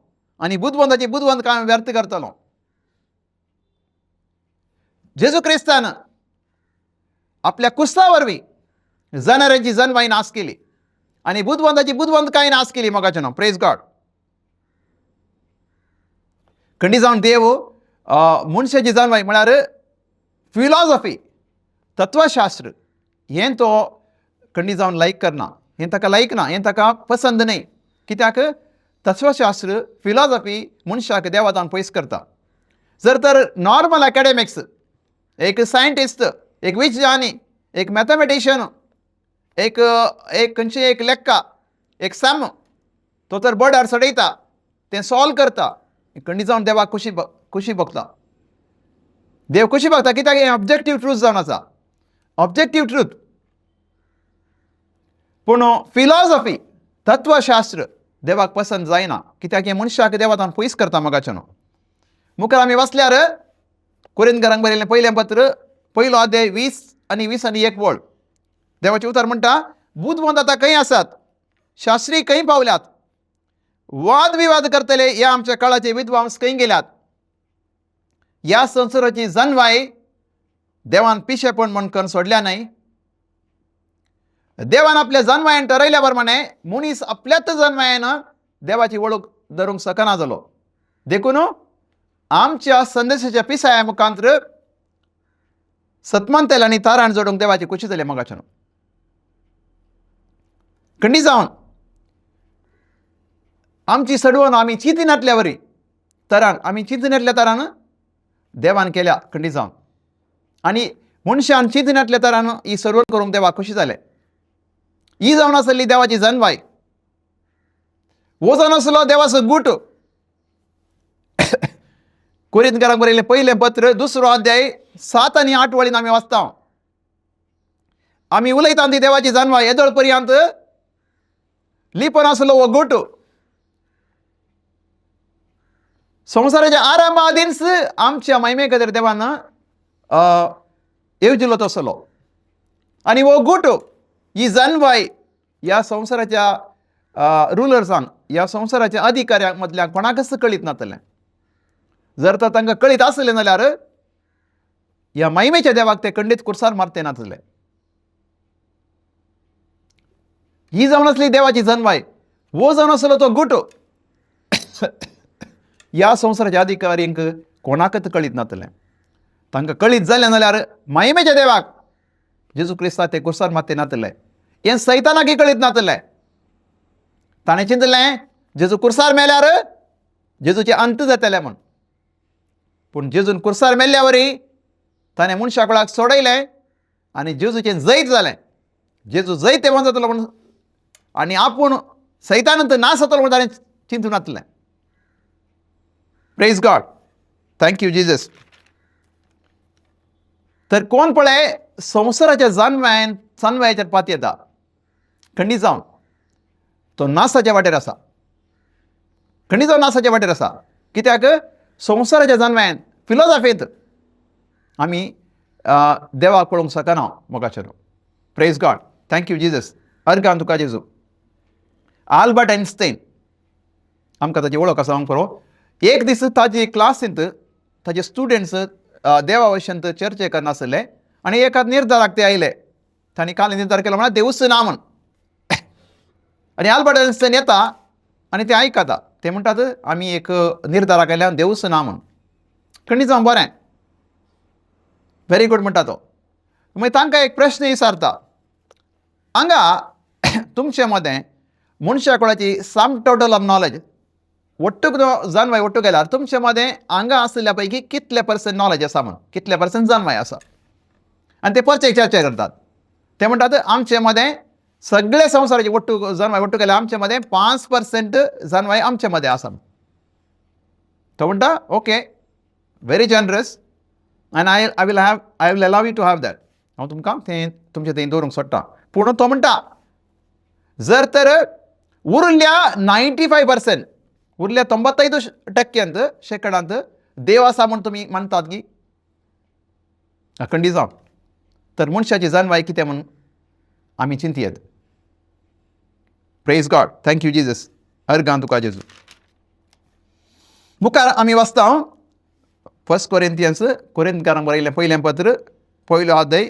आनी बुदवंताची बुदवंत काम व्यर्थ करतलो. जेजू क्रिस्तान आपल्या कुस्ता वरवीं जनावरांची जन्मां नाश केली आनी बुदवंताची बुदवंतकाय नाश केली मोगाचें न्हू. प्रेज गॉड. खंडी जावन देव मनशाची जन्माय म्हळ्यार फिलॉसॉफी, तत्वशास्त्र हें तो खंडी जावन लायक करना, हें ताका लायक ना, हें ताका पसंद न्हय. कित्याक तत्वशास्त्र फिलॉसॉफी मनशाक देवातान पयस करता. जर तर नॉर्मल एकाडेमिक्स, एक सायंटिस्ट, एक विज्ञानी, एक मॅथमॅटिशियन, एक एक खंयची एक लेक्का, एक सम तो तर बोर्डार चडयता, तें सॉल्व करता, खंडी जावन देवाक खुशी खुशी भोगता, देव खुशी भोगता. कित्याक हें ऑब्जेक्टीव ट्रूथ जावन आसा, ऑब्जेक्टीव ट्रूथ. पूण फिलॉसॉफी, तत्वशास्त्र देवाक पसंत जायना, कित्याक हें मनशाक देवातान पयस करता मोगाचें न्हू. मुखार आमी वाचल्यार कोरिंतकारांक बरयलें पयलें पत्र 1 अध्याय 20 आनी 20 आनी 1 वळ. देवाचें उतर म्हणटा, बुदवंत आतां खंय आसात, शास्त्री खंय पावल्यात, वादविवाद करतले ह्या आमच्या काळाचे विद्वांस खंय गेल्यात? ह्या संवसाराची जनवाय देवान पिशेपण म्हण करून सोडल्या न्हय. देवान आपल्या जनवायेन ठरयल्या प्रमाणे मनीस आपल्याच जनवायेन देवाची वळख धरूंक शकना जालो. देखून आमच्या संदेशाच्या पिसाया मुखांतर सतमानतेल आनी ताराण जोडूंक देवाची खुशी जाली. मोगाच्यान खंडी जावन आमची सडवण आमी चिंतिनातल्या वरी तरान, आमी चिंतिनातल्या तरान देवान केल्या खंडी जावन, आनी मनशान चिंतिनातल्या तरान ही सडवण करूंक देवाक खुशी जालें. ही जावन आसली देवाची जनवाय. हो जावन आसलो देवाचो गूट. कोरिंतकारांक बरयलें पयलें पत्र 2 अध्याय 7 आनी 8 वळीन आमी वाचता. आमी उलयता ती देवाची जानवाय येदोळ पर्यंत लिपन आसलो हो गूट. संवसाराच्या आरंभा आदींच आमच्या महिमे खातीर देवान येवजिलो तसलो. आनी हो गूट, ही जानवाय ह्या संवसाराच्या रुलर्सान, ह्या संवसाराच्या अधिकाऱ्यां मदल्या कोणाकच कळीत नातलें. जर तर तांकां कळीत आसलें जाल्यार ह्या महिमेच्या देवाक ते खंडीत कुर्सार मारते नातले. ही जावन आसली देवाची जनवाय. हो जावन आसलो तो गुट. ह्या संवसाराच्या अधिकाऱ्यांक कोणाकच कळीत नातलें. तांकां कळीत जालें जाल्यार महिमेच्या देवाक जेजू क्रिस्ताक ते कुर्सार मारते नातले. हें सैतानाकय कळीत नातलें. ताणें चिंतलें जेजू कुर्सार मेल्यार जेजूचें अंत जातलें म्हूण. पूण जेजून कुर्सार मेल्ल्या वरी ताणें मनशा कुळाक सोडयलें आनी जेजूचें जैत जालें. जेजू जैत तेव्हा जातलो म्हूण आनी आपूण सैतानंत ना जातलो म्हूण ताणें चिंतून नातलें. Praise God, thank you Jesus. तर कोण पळय संवसाराच्या जानव्यान जानव्याचेर पात येता खंडीत जावन तो नासाच्या वाटेर आसा. खंडीत जावन नासाच्या वाटेर आसा. कित्याक संवसाराच्या जानव्यान फिलोजॉफींत आमी देवाक पळोवंक शकना मोगाचेर. Praise God, thank you Jesus. Organ तुका जेजू. आल्बर्ट आयन्स्टायन आमकां ताची वळख आसा हांव पुरो. एक दीस ताजी क्लासींत ताजे स्टुडंट्स देवा विशयांत चर्चे करनासले आनी एका निर्धाराक ते आयले. तांणी काल निर्धार केलो म्हळ्यार देवूच ना म्हण. आनी आल्बर्ट आयन्स्टायन येता आनी ते आयकता. ते म्हणटात आमी एक निर्धाराक आयल्या देवूच ना म्हण. खंडीत जावं बरें, व्हेरी गूड म्हणटा तो. मागीर तांकां एक प्रश्न विचारता, हांगा तुमचे मदें मनशा कोणाची सम टोटल ऑफ नॉलेज ಒಟ್ಟುಗ್ जानवाय ಒಟ್ಟು गेल्यार तुमचे मदें हांगा आशिल्ल्या पैकी कितले पर्संट नॉलेज आसा म्हूण, कितले पर्संट जानवाय आसा. आनी ते परचे चर्चा करतात. ते म्हणटात आमचे मदें सगळे संवसाराचे ಒಟ್ಟು जानवाय ಒಟ್ಟು केल्यार आमचे मदें 5% जानवाय आमचे मदें आसा. तो म्हणटा okay, very generous आनी I will have, I will allow you to have that. हांव तुमकां तें तुमचें थंय दवरूंक सोडटा. पूण तो म्हणटा जर तर उरल्या 95%, उरल्या 95% शेंकड्यांत देव आसा म्हूण तुमी मानतात की खंडीत जावं, तर मनशाची जानवाय कितें म्हूण आमी चिंतयेत. Praise God, thank you Jesus. अर्गां तुका जेजू. मुखार आमी वाचता फर्स्ट कोरिंथियन्स, कोरिंतकारांक बरयलें पयलें पत्र 1 अध्याय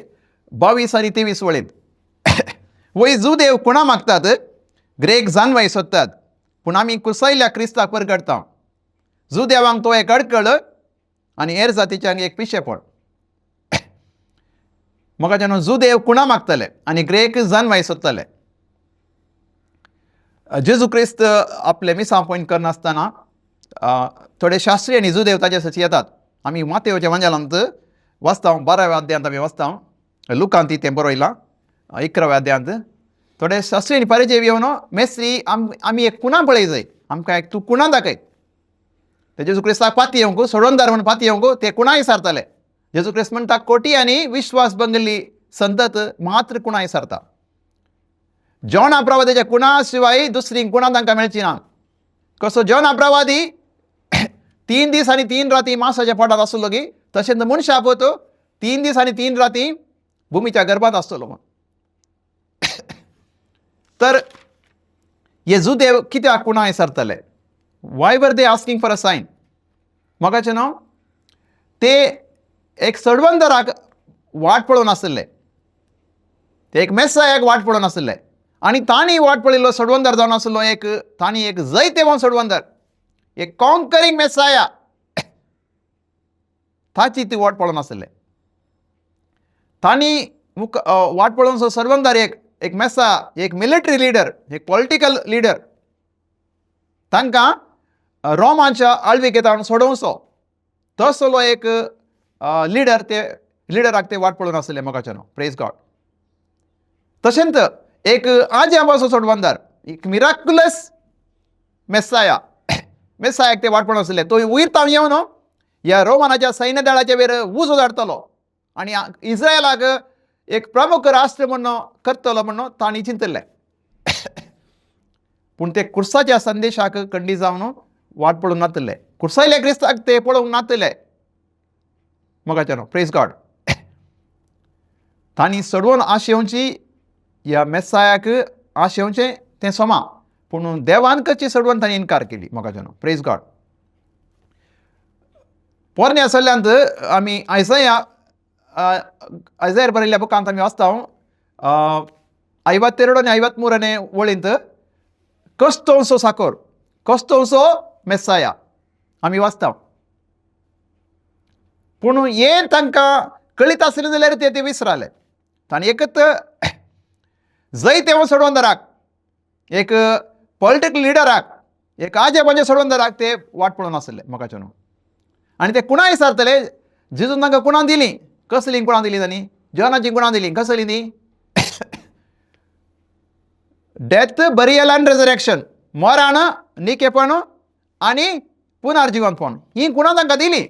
22 आनी 23 वळींत. वय जुदेव कुणा मागतात, ग्रेक जानवाय सोदतात, पूण आमी कुसयल्या क्रिस्ताक परगटता. जुदेवांक तो एक अडकळ आनी हेर जातीच्यांक एक पिशेपण. म्हाका जुदेव कुणा मागतले आनी ग्रेक जानवाय सोदतले. जेजू क्रिस्त आपले मिसां पॉयंट करनासतना थोडे शास्त्री आनी जुदेव ताजे सची येतात. आमी मातेवच्या वांजेलांत वाचता, 12व्या अध्यायांत आमी वाचता, लुकांत तें बरयलां 11व्या अध्यायांत. थोडे शास्त्री आनी परिचय येवन मेस्त्री आमी एक कुणा पळय जाय, आमकां एक तूं कुणा दाखय. ते जेजू क्रिस्ताक पाती येवंक सोडोनदार म्हूण पाती येवंक ते कुणाय सारताले. जेजू क्रिस्त म्हणटा कोटी आनी विश्वास बंगली संतत मात्र कुणाय सारता. जॉना प्रवादीच्या कुणा शिवाय दुसरी कुणा तांकां मेळची ना. कसो जॉना प्रवादी 3 दीस आनी 3 राती मासाच्या पोटांत आसलो की, तशेंच मनशा पोत 3 दीस आनी 3 राती भुमीच्या गर्भात आसतलो म्हूण. तर हे जुदेव कित्याक कुणाय विचारताले? Why were they asking for a sign? मोगाचें न्हू, ते एक सडवंदराक वाट पळोवन आशिल्ले, ते एक मेसायाक वाट पळोवन आशिल्ले आनी तांणी वाट पळयल्लो सडवंदर जावन आशिल्लो एक, तांणी एक जैतेवंत सडवंदर, एक कॉन्करींग मेसाया, ताची ती वाट पळोवन आशिल्ले. तांणी मुख वाट पळोवन सडवंदर एक एक मेसा, एक मिलिटरी लिडर, एक पॉलिटिकल लिडर, तांकां रोमाच्या आळविकेतान सोडोवचो तसलो एक लिडर, ते लिडराक ते वाट पळोवन आशिल्ले मोगाच्यानो. प्रेज गॉड. तशेंच एक आज्याबाचो सोडवंदार, एक मिराकुलस मेसाया, मेसायाक ते वाट पळोवन आशिल्ले. तो वयर तावन येवन ह्या रोमानाच्या सैन्य दळाच्या वयर उजो धाडटलो आनी इस्रायलाक एक प्रमुख राष्ट्र म्हूण करतलो म्हूण तांणी चिंतिल्लें. पूण ते कुर्साच्या संदेशाक कंडी जावन वाट पळोवंक नातिल्ले, कुर्सायल्या क्रिस्ताक ते पळोवंक नातिल्ले मोगाच्यानो. प्रेज गॉड. तांणी सडवून आशेवची ह्या मेसायाक आशेवचें तें सोमा, पूण देवान करची सडवून तांणी इनकार केली मोगाच्यानो. प्रेज गॉड. पोरण्या सल्ल्यांत आमी आयजया आयजयार बरयल्ल्या बुकांत आमी वाचता, 52 आनी 53 वळींत कस्तोंसो साकोर, कस्तोंसो मेसाया आमी वाचता. पूण हें तांकां कळीत आसलें जाल्यार ते ते विसराले. तांणी एकत जैतेवंत सोडवंदराक, एक पॉलिटिकल लिडराक, एक आजे म्हणजे सोडवंदराक ते वाट पळोवन आसले मोगाच्यानो. आनी ते कुणाय विचारतले, जेजून तांकां कुणां दिलीं, कसलीं कुणां दिलीं तांणी? जॉनाचीं कुणां दिलीं, कसलीं ती? डेथ, बरियल आनी रेजरेक्शन, मरण, निकेपण आनी पुनर्जिवनपण, हीं कुणां तांकां दिलीं,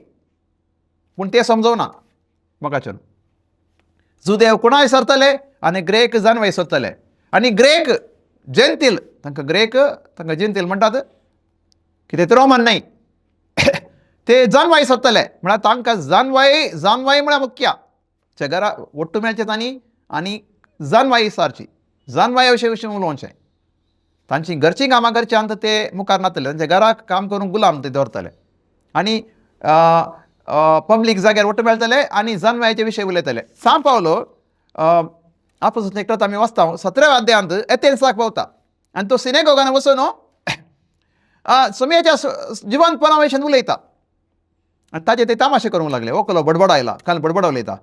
पूण ते समजवना मोगाच्यानो. जुदेव कुणाय विसरतले आनी ग्रेक जानवे विसरतले आनी ग्रेक जेंतील, तांकां ग्रेक, तांकां जेंतील म्हणटात, कितें ते रोमन न्हय, ते जानवाय सोदतले. म्हळ्यार तांकां जानवाय, जानवाय म्हळ्यार मुख्य घरा ಒಟ್ಟು मेळचें तांणी आनी जानवाय सारची, जानवाय विशय विशीं उलोवचें. तांची घरचीं कामां करच्यांत ते मुखार नातले, तांच्या घराक काम करूंक गुलाम ते दवरतले आनी पब्लीक जाग्यार वट्ट मेळटले आनी जानवायचे विशय उलयतले. सांव पावलो आपोस एकटो आमी वाचता, 17व्या अध्यायांत एथेन्साक पावता आनी तो सिनेगोगान वचून सोमयाच्या जिवंतपणा विशीं उलयता आनी ताचे ते तामाशे करूंक लागले. हो कलो बडबड आयला, काल बडबड उलयता,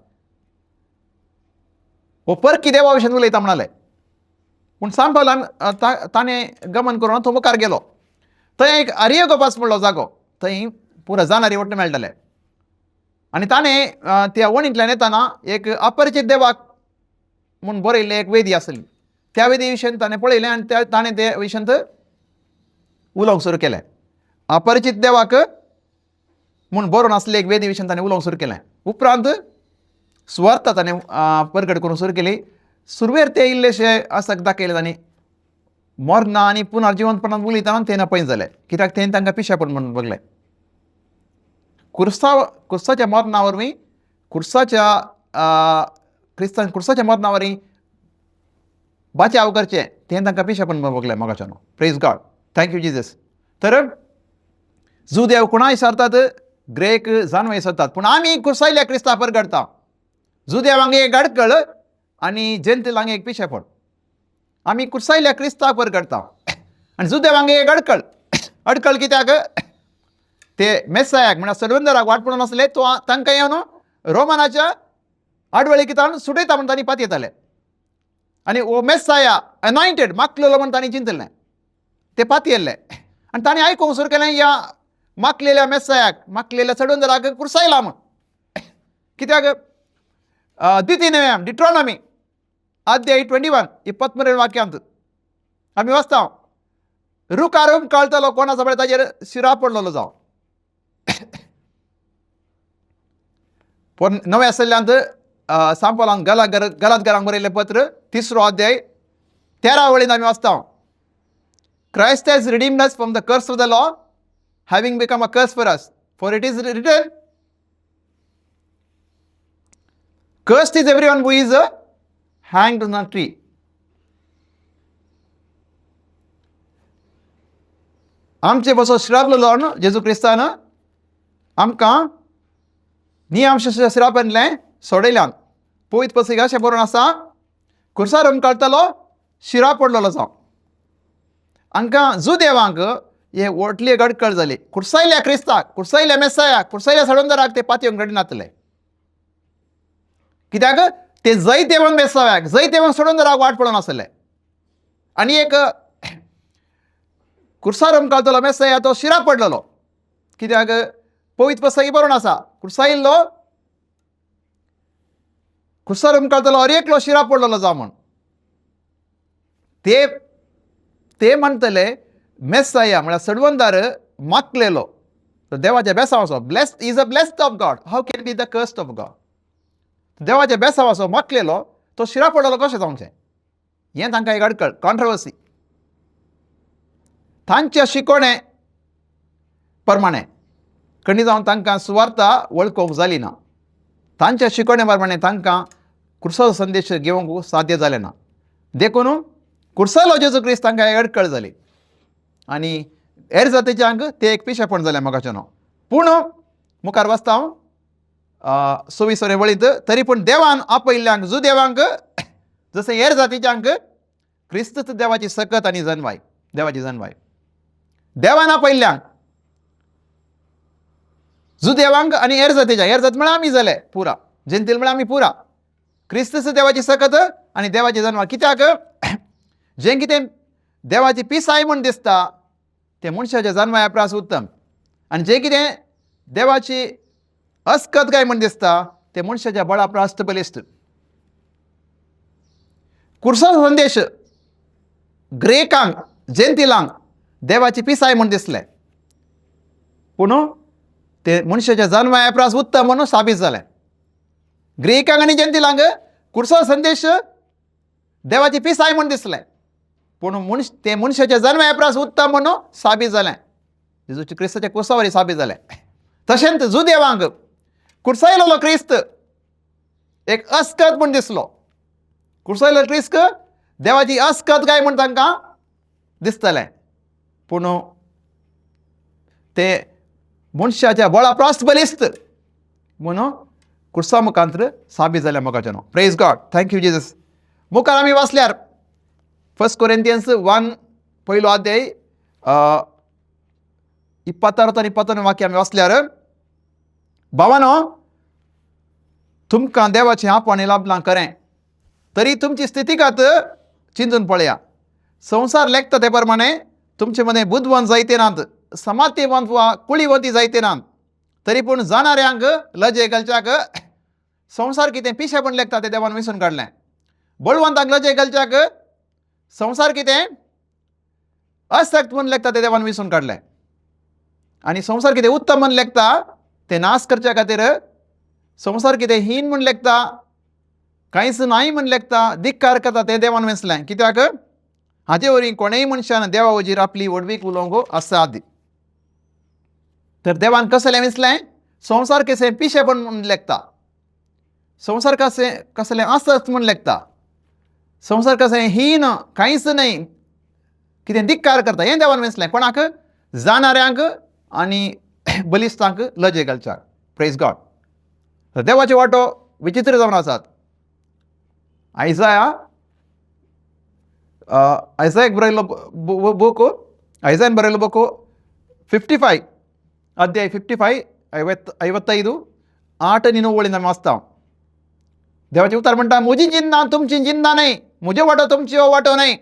हो परकी देवा विशीं उलयता म्हणाले. पूण सांव पावलान ताणें गमन करून तो मुखार गेलो. थंय एक आरियोगोपास म्हणलो जागो, थंय पुरा जाणारी वट्ट मेळटाले आनी ताणें त्या वणींतल्यान येताना एक अपरिचीत देवाक म्हूण बरयल्ली एक वेदी आसली, त्या वेदी विशयन ताणें पळयलें आनी त्या ताणें ते विशयांत उलोवंक सुरू केलें. अपरिचीत देवाक म्हूण बरोवन आसली एक वेदी विशयन ताणें उलोवंक सुरू केलें. उपरांत सुवार्थ ताणें परगट करूंक सुरू केली. सुरवेर ते इल्लेशे आसक दाखयले तांणी, मरना आनी पुनर्जिवंतपणान उलयतना ते नपय जाले, कित्याक तें तांकां पिशेपण म्हणून बगलें. कुर्सा कुर्साच्या मरणा वरवीं, कुर्साच्या क्रिस्तान कुर्साच्या मरणा वरवीं बाचाव करचें तें तांकां पिशेपण म्हणून बगलें मोगाच्यानो. Praise God. Thank you Jesus. तर जुदेव कोणा विसरतात, ग्रेक जानवे विसरतात, पूण आमी कुर्सायल्या क्रिस्ता परगडता. जुदेवांक एक अडकळ आनी जेंतिलांक एक पिशेपण. आमी कुर्सायल्या क्रिस्ता परगडता आनी जुदेवांक एक अडकळ. अडकळ कित्याक? ते मेसायाक म्हळ्यार सर्वंदराक वाट पडून आसले, तो तांकां येवन रोमनाच्या आडवळीकितान सुटयता म्हण तांणी पातयताले आनी हो मेसाया अनॉयंटेड माकलेलो म्हण तांणी चिंतलें, ते पातयेल्ले आनी तांणी आयकूंक सुरू केलें, ह्या माकलेल्या मेसायाक, माकलेल्या चडवंदराक कुर्सायला म्हण. कित्याक? द्वितीय नेम, डिट्रॉनॉमी अध्याय 21 23 वाक्यांत आमी वाचता, रुखार कळटलो कोण आसा पळय ताजेर शिरा पडलेलो जावं. पूण नव्या सल्ल्यांत सांपोलान गला गलात घरांक बरयल्लें पत्र 3रो अध्याय 13 वळीन आमी वाचता, Christ has redeemed us from the curse of the law, having become a curse for us, for it is written, Cursed is everyone who is hanged on a tree. आमचे बसो श्रापलो न्हू जेजू क्रिस्तान आमकां नियम श्रापांतलें सोडयल्यान. पवित्र पुस्तक अशें बरोवन आसा, खुर्सार उमकाळटलो शिरा पडलेलो जावं. हांकां जुदेवांक हे व्हडली एक अडकळ जाली. खुर्सायल्या क्रिस्ताक, खुर्सायल्या मेसायाक, खुर्सायल्या सडोंदराक ते पातयेवंक घडी नातले. कित्याक ते जैतेवंत मेसायाक, जैतेवंत सडोंदराक वाट पळोवन आसले. आनी एक खुर्सार उमकाळटलो मेसाया तो शिरा पडलेलो. कित्याक पवित्र पुस्तक बरोवन आसा, खुर्सायिल्लो खुर्सार उमकाळटलो हर एकलो शिरा पडलेलो जावं म्हण. ते ते म्हणटले मेसाया म्हळ्यार सडवंदार माकलेलो तो देवाच्या बेसांव आसो. Blessed is a blessed of God, how can be the cursed of God. देवाच्या बेसांव आसो माकलेलो तो शिरा पडलेलो कशें जावचें, हें तांकां एक अडकळ, कॉन्ट्रवर्सी. तांच्या शिकोवणे प्रमाणे कणी जावन तांकां सुवार्ता वळखूंक जाली ना. तांच्या शिकोवणे प्रमाणे तांकां खुर्साचो संदेश घेवंक साध्य जालें ना. देखून खुर्सालो जेजू क्रिस्त तांकां एक अडकळ जाली आनी हेर जातीच्यांक ते एक पिशेपण जालें मोगाचें. पूण मुखार वाचता हांव 26 वळींत, तरी पूण देवान आपयल्ल्यांक जुदेवांक जशें हेर जातीच्यांक क्रिस्तच देवाची सकत आनी जनवाय, देवाची जनवाय. देवान आपयल्ल्यांक जुदेवांक आनी हेर जातीच्या, हेर जात म्हळ्यार आमी जाले पुरा, जेंतील म्हळ्यार आमी पुरा. क्रिस्तच देवाची सकत आनी देवाची जनवाय. कित्याक जें कितें देवाची पिसाय म्हूण दिसता तें मनशाच्या जनवाया प्रास उत्तम, आनी जें कितें देवाची अस्कत काय म्हूण दिसता तें मनशाच्या बळा प्रास्त बलिश्ट. खुर्साचो संदेश ग्रेकांक जेंतिलांक देवाची पिसाय म्हूण दिसलें, पूण ते मनशाच्या जनवाया प्रास उत्तम म्हणून साबीत जालें. ग्रेकांक आनी जेंतिलांक खुर्साचो संदेश देवाची पिसाय म्हूण दिसलें, पूण मनश ते मनशाच्या जनवाया प्रास उत्तम म्हणून साबीत जालें. जेजूच्या क्रिस्ताच्या कुर्सावरी साबीत जालें. तशेंच जुदेवांक कुर्सायलेलो क्रिस्त एक अस्कत म्हूण दिसलो. कुर्सायलो क्रिस्त देवाची अस्कत काय म्हूण तांकां दिसतलें, पूण ते मनशाच्या बळा प्रास्त बलिस्त म्हणून कुर्सा मुखांत्र साबीत जालें मोगाचें. Praise God, thank you Jesus. मुखार आमी वाचल्यार 1 कोरिंथियन्स 1 पयलो अध्याय 26 आनी 25 वाक्य आमी वाचल्यार, भावानो तुमकां देवाचें आपणे लाभलां खरें, तरी तुमची स्थितीगत चिंतून पळया. संवसार लेखता ते प्रमाणे तुमचे मदें बुदवंत जायते नात, समातेवंत वा कुळीवंती जायते नात, तरी पूण जाणाऱ्यांक लजे घालच्याक संवसार कितें पिशेपण लेखता तें देवान विसून काडलें. बळवंतांक लजे घालच्याक संवसार कितें असक्त म्हूण लेखता तें देवान विसून काडलें, आनी संवसार कितें उत्तम म्हूण लेखता तें नाश करच्या खातीर संवसार कितें हीन म्हूण लेखता, कांयच नाय म्हूण लेखता, धिक्कार करता तें देवान विसलें. कित्याक हाचे वरवीं कोणेय मनशान देवा वजीर आपली व्हडवीक उलोवंक आसाद. तर देवान कसलें विसलें? संवसार कशें पिशेपण म्हूण लेखता, संवसार कशें कसलें आसत म्हूण लेखता, संवसार कशें हीन कांयच न्हय कितें धिक्कार करता हें देवान विसलें. कोणाक? जाणाऱ्यांक आनी बलिश्तांक लजे घालच्याक. Praise God. देवाचे वाटो विचित्र जावन आसात. आयजाया आयजायक बरयल्लो बूक, आयजायन बरयल्लो बूक 55 अध्याय 55 55 8 आनी 9 वळीन आमी वाचता. देवाचें उतर म्हणटा, म्हजी चिन्नां तुमची चिन्नां न्हय, म्हज्यो वाटो तुमच्यो वाटो न्हय.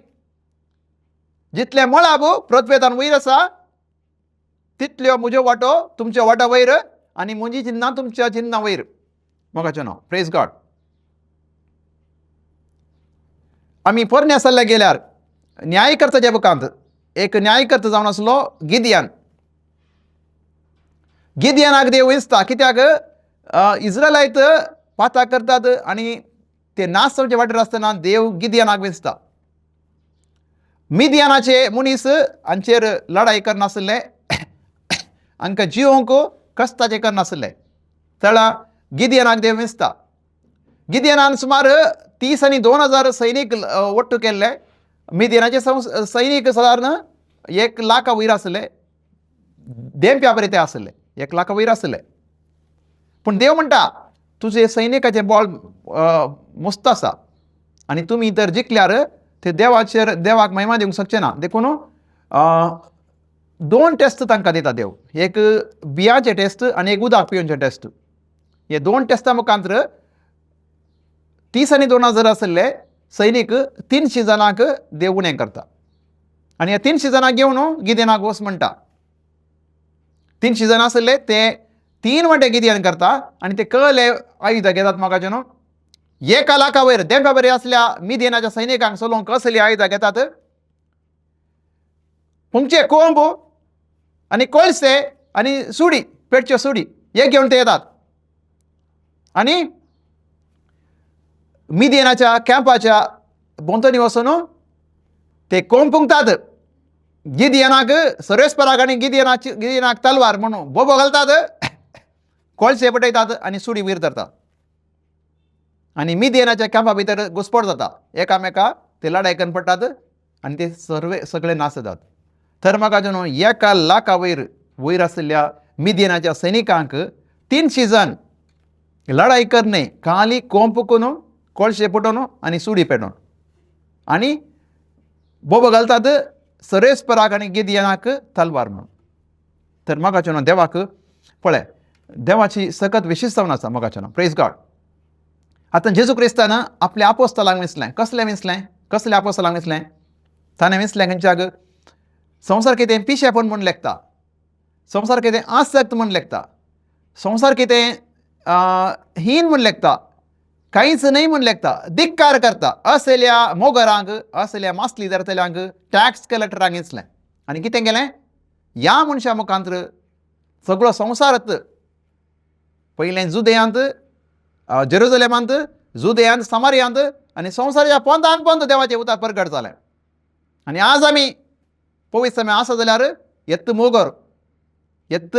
जितलें मळाब पृथ्वेतान वयर आसा तितल्यो म्हज्यो वाटो तुमच्यो वाटो वयर आनी म्हजी चिन्नां तुमच्या चिन्नां वयर. मोगाचें नांव. Praise God. आमी पोरण्या सल्ल्या गेल्यार न्यायकर्ताच्या बुकांत एक न्यायकर्ता जावन आसलो गिदयान. गिदयानाक देव विसता कित्याक इज्रायलायत पाता करतात आनी ते नाश जावचे वाटेर आसतना देव गिदयानाक विसता. मिदयानाचे मनीस हांचेर लडाई करनासले, हांकां जिवोवंक कश्टाचें करनासले. तळा गिदयानाक देव विसता. गिदियनान सुमार 30 आनी 2000 सैनीक वट्टू केल्ले. मिदियनाचे सैनीक सादारण 1 लाखा वयर आसले, देंप्या बरें ते आसले, 1 लाखा वयर आसले. पूण देव म्हणटा तुजे सैनिकाचें बळ मस्त आसा आनी तुमी तर जिखल्यार ते देवाचेर देवाक महिमा दिवंक शकचे ना. देखून 2 टेस्ट तांकां दिता देव, एक बियांचे टेस्ट आनी एक उदक पिवचे टेस्ट. हे 2 टेस्टां मुखांतर 30 आनी 2000 आशिल्ले सैनीक 300 जाणांक देव उणें करता आनी ह्या 300 जाणांक घेवन गिदेनाक वच म्हणटा. 300 जाणां आशिल्ले ते 3 वांटे गिदयान करता आनी ते कळले आयुधां घेतात म्हाका न्हू 1 लाखा वयर देंप्या बरे आसल्या मिदियनाच्या सैनिकांक चलोवंक कसली आयुधां घेतात, पुंगचे कोंब आनी कोळसे आनी सुडी, पेटच्यो सुडी हे घेवन ते येतात आनी मिदियनाच्या कॅम्पाच्या भोंवतणी वचून ते कोंब पुंगतात. गिदियनाक सर्वेस्पराक आनी गिदियनाक तलवार म्हणून बोबो घालतात, कोळसे पेटयतात आनी सुडी वयर धरतात आनी मिदियनाच्या कॅम्पा भितर घुसपट जाता. एकामेका ते लडाय करून पडटात आनी ते सर्वे सगळे नाश जातात. तर म्हाका न्हू 1 लाखा वयर वयर आशिल्ल्या मिदियनाच्या सैनिकांक 300 जाण लडाई करणे खाली कोंप करून कोळशे पेटोवन आनी सुडी पेटोवन आनी बोबो घालतात सरेस्पराक आनी गिदियनाक तलवार म्हणून. तर म्हाका न्हू देवाक पळय देवाची सकत विशेश जावन आसा म्हाका न्हू. Praise God. आतां जेजू क्रिस्तान आपल्या आपोस्तलांक विसलें. कसलें विसलें? कसलें आपोस्तलांक विसलें? ताणें विसलें खंयच्याक संवसार कितें पिशेपण म्हूण लेखता, संवसार कितें आसक्त म्हूण लेखता, संवसार कितें हीन म्हूण लेखता, कांयच न्हय म्हूण लेखता, धिक्कार करता असल्या मोगरांक, असल्या मासली धरतल्यांक, टॅक्स कलेक्टरांक विसलें. आनी कितें केलें ह्या मनशा मुखांतर सगळो संवसारांत पयलें जुदयांत, जेरुजलेमांत, जुदयांत, समारियांत आनी संवसाराच्या पोंतान पोंत देवाचें उतर परगट जालें. आनी आज आमी पवित्र आमी आसा जाल्यार येत्त मोगर, येत्त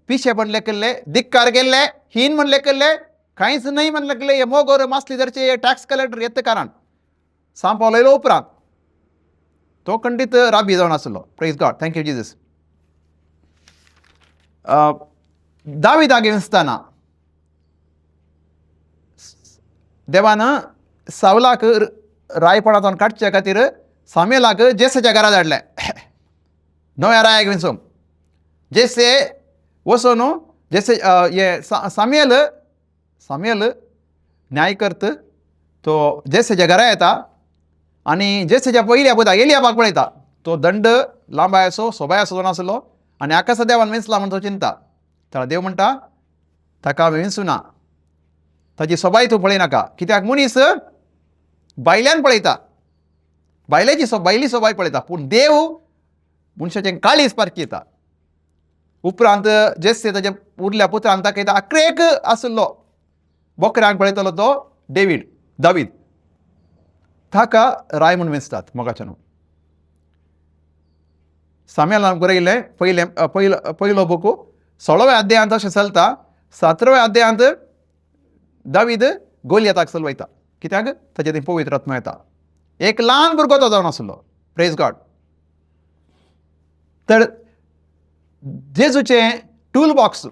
पिशेपण लेखिल्ले, धिक्कार केल्ले, हीन म्हण लेखिल्ले, कांयच न्हय म्हण लेखिल्ले हे मोगोर मासली धरचे हे टॅक्स कलेक्टर येत्त कारण सांपावलो येयलो उपरांत तो खंडीत राबी जावन आसलो. Praise God, thank you Jesus. दाविदाक विसतना देवान सावलाक रायपणांतल्यान काडचे खातीर सामेलाक जेसेच्या घरा धाडलें नव्या रायाक विंचूंक. जेसे वचून जेसे हे सामेल, सामेल न्यायकर्त तो जेसेच्या घरा येता आनी जेसेच्या पयल्या पुताक एलियाबाक पळयता. तो दंड लांबायचो सोबायाचो जावन आसलो आनी आकाशा देवान विंचला म्हण तो चिंता. तर देव म्हणटा ताका हांवें विंचूना, ताची सोबाय तूं पळयनाका, कित्याक मनीस बायल्यान पळयता, बायलेची बायली सोबाय पळयता, पूण देव मनशाचें काळीज पारखिता. उपरांत जेसे ताच्या उरल्या पुत्रांक ताका आक्रेक आशिल्लो बोकऱ्यांक पळयतलो तो डेवीड, दावीद, ताका राय म्हूण विंचतात. मोगाच्या न्हू सामेलान बरयलें पयलें पयलो पयलो बुकू 16व्या अध्यायांत अशें चलता. 17व्या अध्यायांत दावीद गोलियताक चलवयता, कित्याक ताचे थंय पवित्र आत्मा येता. एक ल्हान भुरगो तो जावन आसलो. Praise God. तर जेजूचें टूल बॉक्स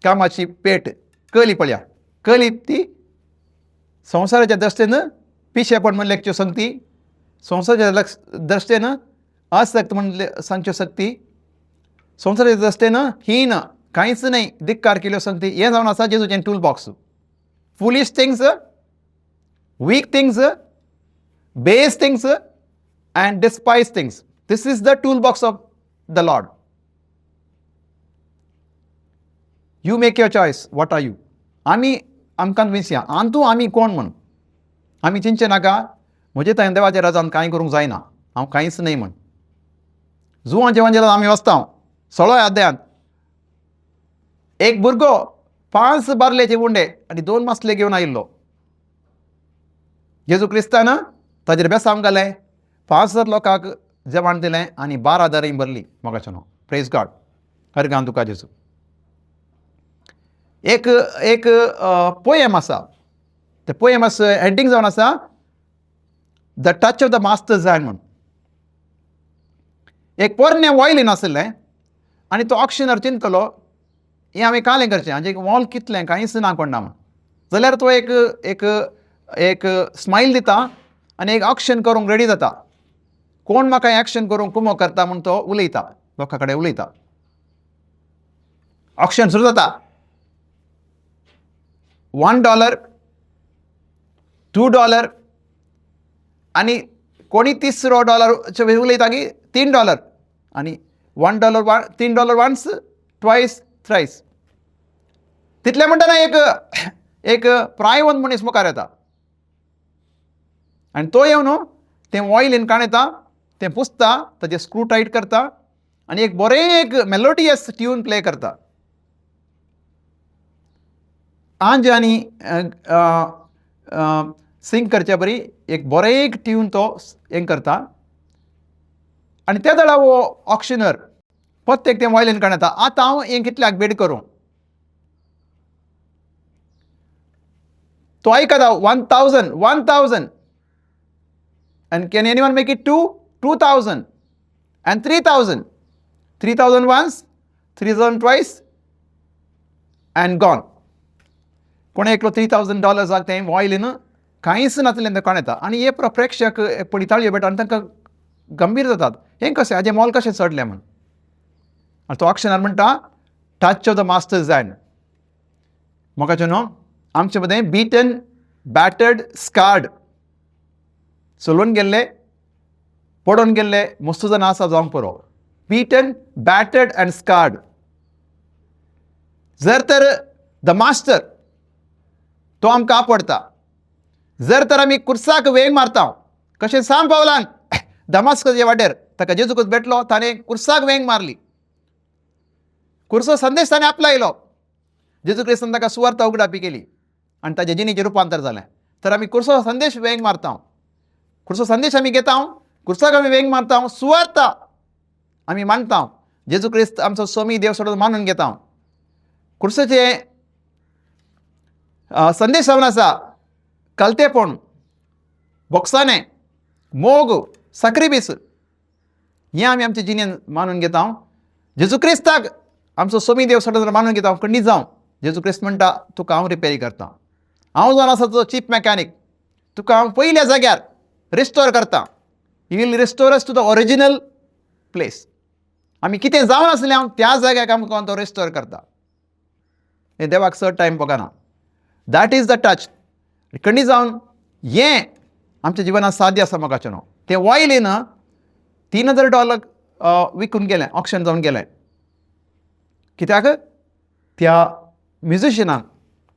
कामाची पेट कली पळया, कली ती संवसाराच्या दृश्टीन पिशेपण म्हण लेखच्यो संगती, संवसाराच्या लक्ष दृश्टीन आसक्त म्हण सांगच्यो शक्ती, संवसाराच्या दृश्टीन हीन कांयच न्हय धिक्कार केल्यो संगती, हें जावन आसा जेजूचें tool box. Foolish things, weak things, base things and despise things. This is the tool box of the Lord. You make your choice, what are you. आमी आमकां विसया आंतू आमी कोण म्हूण आमी चिंतचें नाका. म्हजे थंय देवाच्या राजान कांय करूंक जायना, हांव कांयच न्हय म्हूण. जुवांचे वांजेलान आमी वचता 16व्या अध्यायांत एक भुरगो 5 बारलेचे उंडे आनी 2 मासले घेवन आयिल्लो. जेजू क्रिस्तान ताजेर बेसांव घालें, 5000 लोकांक जेवण दिलें आनी 12 दारीं भरली. मोगाचें प्रेज गॉड. हरगान तुका जेजू. एक एक पोयम आसा, ते पोयम आसा, हेडींग जावन आसा the touch of the master's hand म्हूण. एक पोरणें वॉयलीन आशिल्लें आनी तो ऑक्शनर चिंतलो हें हांवें कालें करचें, हाजें मोल कितलें कांयच ना कोण ना म्हूण. जाल्यार तो एक एक एक स्मायल दिता आनी एक ऑक्शन करूंक रेडी जाता. कोण म्हाका एक्शन करूंक कुमो करता म्हूण तो उलयता, लोकां कडेन उलयता. ऑक्शन सुरू जाता. $1, $2 आनी कोणी तिसरो डॉलर उलयता की $3 आनी $1 $3 वन्स, ट्वायस, थ्रायस. तितलें म्हणटना एक एक प्रायवंत मनीस मुखार येता आनी तो येवन तें ऑयलीन काणयता, तें पुसता, ताजें स्क्रू टायट करता आनी एक बरें एक मेलोडियस ट्यून प्ले करता. आंज आनी सिंग करच्या बरी एक बरें एक ट्यून तो हें करता आनी त्या वेळार हो ऑक्शनर प्रत्येक तें वॉयलीन काडटा. आतां हांव हें कितल्याक बेड करूं? तो आयकता 1000, 1000 and can anyone make it 2, 2000 and 3000, 3000 once, 3000 twice and gone. कोण एकलो $3000 तें वॉयलीन कांयच नासलें तें कोण येता आनी हे प्रेक्षक पळय ताळयो बेटा आनी तांकां गंभीर जातात, हें कशें हाजें मोल कशें चडलें म्हूण. आनी तो ऑक्शनार म्हणटा touch of the master's hand. म्हाका न्हू आमचे मदें बिटन, बॅटर्ड, स्कार्ड, चलोवन गेल्ले, पडोवन गेल्ले मस्त जाणां आसा जावंक पुरो. बिटन, बॅटर्ड अँड स्कार्ड. जर तर the master तो आमकां आपडता, जर तर आमी कुर्साक वेंग मारता कशें सांग पावलान दमास्कसच्या वाटेर ताका जेजूकच भेटलो, ताणें कुर्साक वेंग मारली, कुर्सो संदेश ताणें आपलायलो, जेजू क्रिस्तान ताका सुवार्ता उगडापी केली आनी ताजें जिणेचें रुपांतर जालें. तर आमी कुर्सो संदेश वेंग मारता, कुर्सो संदेश आमी घेता, कुर्साक आमी वेंग मारता, सुवार्ता आमी मानता, जेजू क्रिस्त आमचो स्वामी देव सोडून मानून घेता. कुर्साचें संदेश जावन आसा कलतेपण, बोक्साणें, मोग, साक्रिफीस, हें आमी आमचे जिणेन मानून घेता. जेजू क्रिस्ताक आमचो स्वामी देव सोडून मानून घेता. खंडीत जावं जेजू क्रिस्त म्हणटा तुका हांव रिपेरी करता, हांव जावन आसा तुजो चीफ मॅकॅनीक, तुका हांव पयल्या जाग्यार रिस्टोर करता. You will restore us to the original place. आमी कितें जावन आसलें हांव त्या जाग्याक आमकां तो रिस्टोर करता. हें देवाक चड time पगाना. That is the touch. खंडीत जावन हें आमच्या जिवनांत साध्य आसा मोगाचें न्हू. तें वॉयलीन $3000 विकून गेलें, ऑक्शन जावन गेलें. कित्याक त्या म्युजिशनान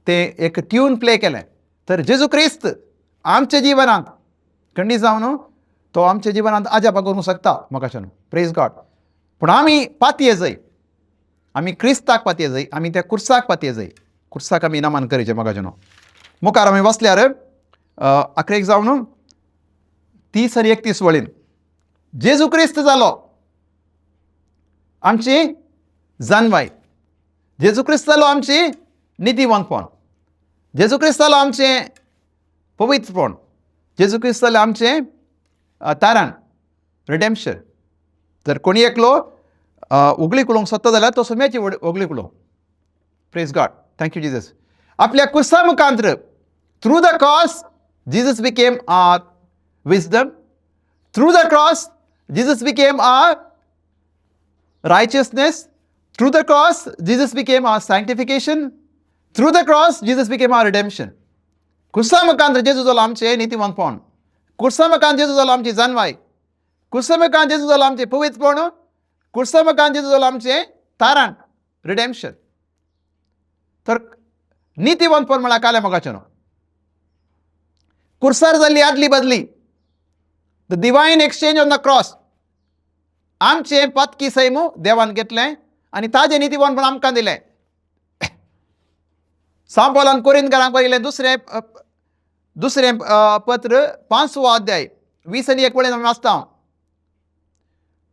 तें एक ट्यून प्ले केलें. तर जेजू क्रिस्त आमच्या जिवनांत खंडीत जावन तो आमच्या जिवनांत आजापा करूंक शकता मोगाचें न्हू. Praise God. पूण आमी पातये जाय, आमी क्रिस्ताक पातये जाय, आमी त्या कुर्साक पातये जाय, कुर्साक आमी इनामान करचें मोगाचें न्हू. मुखार आमी बसल्यार अकरेक जावन 30 आनी 31 वळीन जेजू क्रिस्त जालो आमची जानवाय, जेजू क्रिस्त जालो आमची नितीवंतपण, जेजू क्रिस्त जालो आमचें पवित्रपण, जेजू क्रिस्त जालें आमचें तारण, रिडेम्पशन. जर कोणी एकलो उगळीक उलोवंक सोदता जाल्यार तो सोम्याची उगळीक उलोवं. Praise God, thank you Jesus. आपल्या कुर्सा मुखांत्र through the cross Jesus became our wisdom, through the cross Jesus became our righteousness, through the cross Jesus became our sanctification, through the cross Jesus became our redemption. कुर्सा मुखांत्र जेजू जालो आमचें नितीवंतपण, कुर्सा मुखांत जेजू जालो आमची जानवाय, कुर्सा मुखांत जेजू जालो आमचें पवित्रपण, कुर्सा मुखांत जेजू जालो आमचें तारण, रिडेम्पशन. तर नितीवंतपण म्हळ्यार काल्या मोगाचें न्हू. कुर्सार जाल्ली आदली बदली, the divine exchange on the cross. आमचें पातकी सैमू देवान घेतलें आनी ताजें नितीवंतपण आमकां दिलें. सांपोलान कोरिंतकारांक बरयलें दुसरें दुसरें पत्र 5वो अध्याय 20 आनी 1 वळीन आमी वाचता,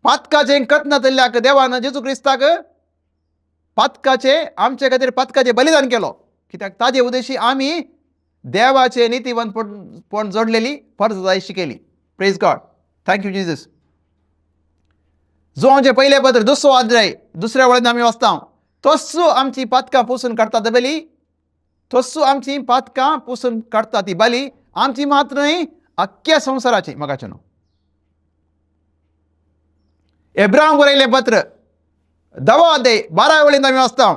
पातकाचें कथन जाल्ल्याक देवान जेजू क्रिस्ताक पातकाचें आमचे खातीर पातकाचें बलिदान केलो, कित्याक ताजे उद्देशी आमी देवाचें नितीवंतपण जोडलेली परत शिकयली. Praise God, thank you Jesus. जुवांचें पयलें पत्र दुसरो अध्याय दुसऱ्या वळेन आमी वाचता, तस्सू आमची पातकां पुसून काडटा ती बली, तस्सू आमची पातकां पुसून काडटा ती बली आमची मात्र न्हय, अख्ख्या संवसाराची. मोगाचें न्हू, एब्राहम बरयलें पत्र 10वो अध्याय 12 वळीन आमी वाचता,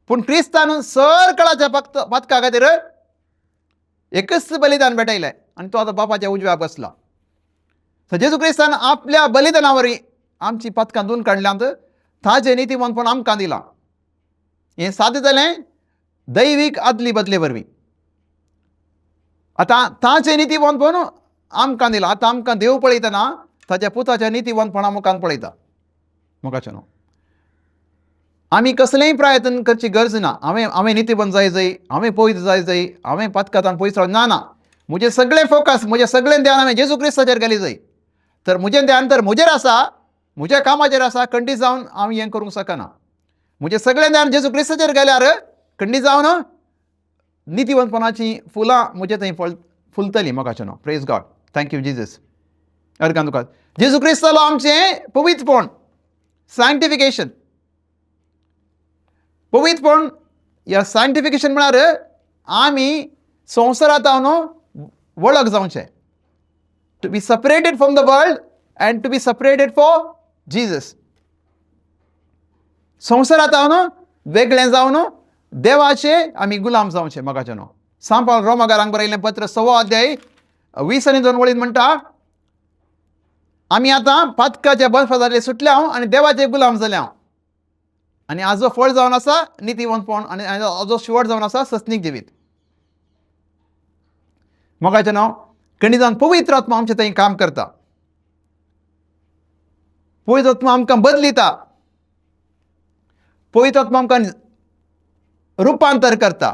पूण क्रिस्तान सर कळाच्या पातका खातीर एकच बलिदान भेटयलें आनी तो आतां बापाच्या उजव्याक बसला. सो जेजू क्रिस्तान आपल्या बलिदाना वरवीं आमची पातकां धुवन काडल्यांत, ताजें नितीमंतपण आमकां दिलां. हें साद्य जालें दैवीक आदली बदले वरवीं. आतां ताजें नितीमंतपण आमकां दिलां. आतां आमकां देव पळयतना ताच्या पुताच्या नितीवंतपणा मुखान पळयता. मोगाचें न्हू, आमी कसलेंय प्रयत्न करची गरज ना. हांवें नितीवंत जाय जाय, हांवें पवित्र जाय जाय, हांवें पातकातान पयस राव ना ना. म्हजें सगळें फोकस, म्हजें सगळें ध्यान हांवें जेजू क्रिस्ताचेर घाली जाय. तर म्हजें ध्यान तर म्हजेर आसा, म्हज्या कामाचेर आसा, खंडीत जावन हांव हें करूंक शकना. म्हजें सगळें ध्यान जेजू क्रिस्ताचेर घाल्यार खंडीत जावन नितीवंतपणाचीं फुलां म्हजे थंय फुलतलीं. मोगाचें न्हू, praise God, thank you Jesus. Organ तुका जेजू क्रिस्तालो आमचें पवित्रपण, सायंटिफिकेशन. पवित्रपण या सायंटिफिकेशन म्हळ्यार आमी संवसारांत न्हू वळख जावचें, to be separated from the world and to be separated for Jesus. संवसारांत न्हू वेगळें जावन देवाचे आमी गुलाम जावचें. मोगाचें न्हू, सांत पावल रोमागारांक बरयलें पत्र 6वो अध्याय 20 आनी 2 वळीन म्हणटा, आमी आतां पातकाच्या बर्फाजाले सुटल्या हांव आनी देवाचे गुलाम जाले हांव, आनी आजो फळ जावन आसा नितीवंतपण आनी आजो शिवट जावन आसा सस्नीक जिवीत. मोगाचें नांव, खंडीत पवित्र आत्मा आमचे थंय काम करता. पवित्र आत्मा आमकां बदलिता. पवित्र आत्मा आमकां रुपांतर करता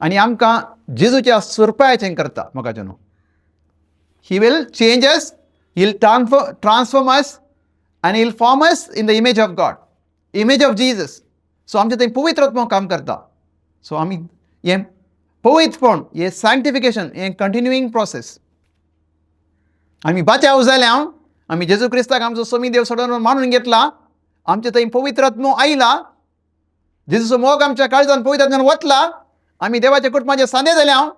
आनी आमकां जेजूच्या सुरपायाचें करता. मोगाचें न्हू, He will change us, he will transform us and he'll form us in the image of God, image of Jesus. So आमचे थंय पवित्र आत्मा काम करता. सो आमी हें पवित्रपण, हें सायंटिफिकेशन, हें कंटिन्युईंग प्रोसेस. आमी बाचाव जाले हांव, आमी जेजू क्रिस्ताक आमचो सोमी देव सोडून मानून घेतला, आमचे थंय पवित्र आत्मो आयला, जेजूचो मोग आमच्या काळजान पवित्र आत्म्यान वतला, आमी देवाच्या कुटुंबाचे सांदे जाले हांव,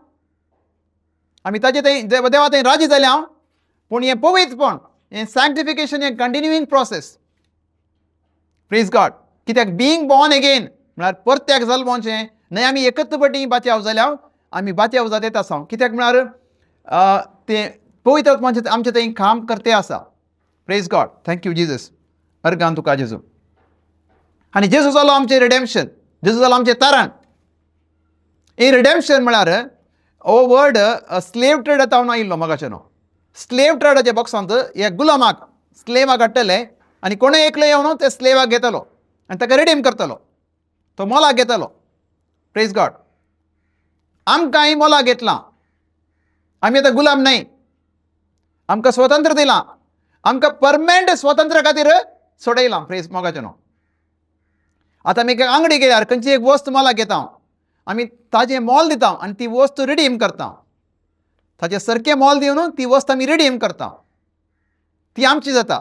आमी ताजे थंय देवा थंय राजी जाले हांव. पूण हें पवित्रपण, हें सायंटिफिकेशन, हें कंटिन्युईंग प्रोसेस. प्रेज गॉड. कित्याक बीइंग बॉर्न अगेन म्हळ्यार परत्याक जल्मोचें न्हय. आमी एकच पटी बात्याव जाल्या, आमी बात्याव जात आसा. कित्याक म्हळ्यार तें पवित्र आत्माचें आमचें थंय काम करते आसा. Praise God, thank you Jesus. Organ तुका जेजू. आनी जेजू जालो आमचें रिडेम्पशन, जेजू जालो आमचें तारण. ही रिडेम्पशन म्हळ्यार हो वर्ड स्लेव ट्रेड जावन आयिल्लो. मोगाचें न्हू, स्लेव ट्रेडाच्या बॉक्सांत हे गुलामाक, स्लेवाक हाडटले आनी कोणूय एकलो येवन ते स्लेवाक घेतलो आनी ताका रिडीम करतलो, तो मोलाक घेतलो. प्रेज गॉड. आमकांय मोलाक घेतलां. आमी आतां गुलाम न्हय. आमकां स्वतंत्र दिलां, आमकां परमनंट स्वतंत्र खातीर सोडयलां. प्रेज. मोगाचें न्हू, आतां आमी आंगडी गेल्यार खंयची एक वस्त मोलाक घेता, आमी ताजें मोल दिता आनी ती वस्तू रिडीम करता. ताचें सारकें मोल दिवन ती वस्त आमी रिडीम करता, ती आमची जाता.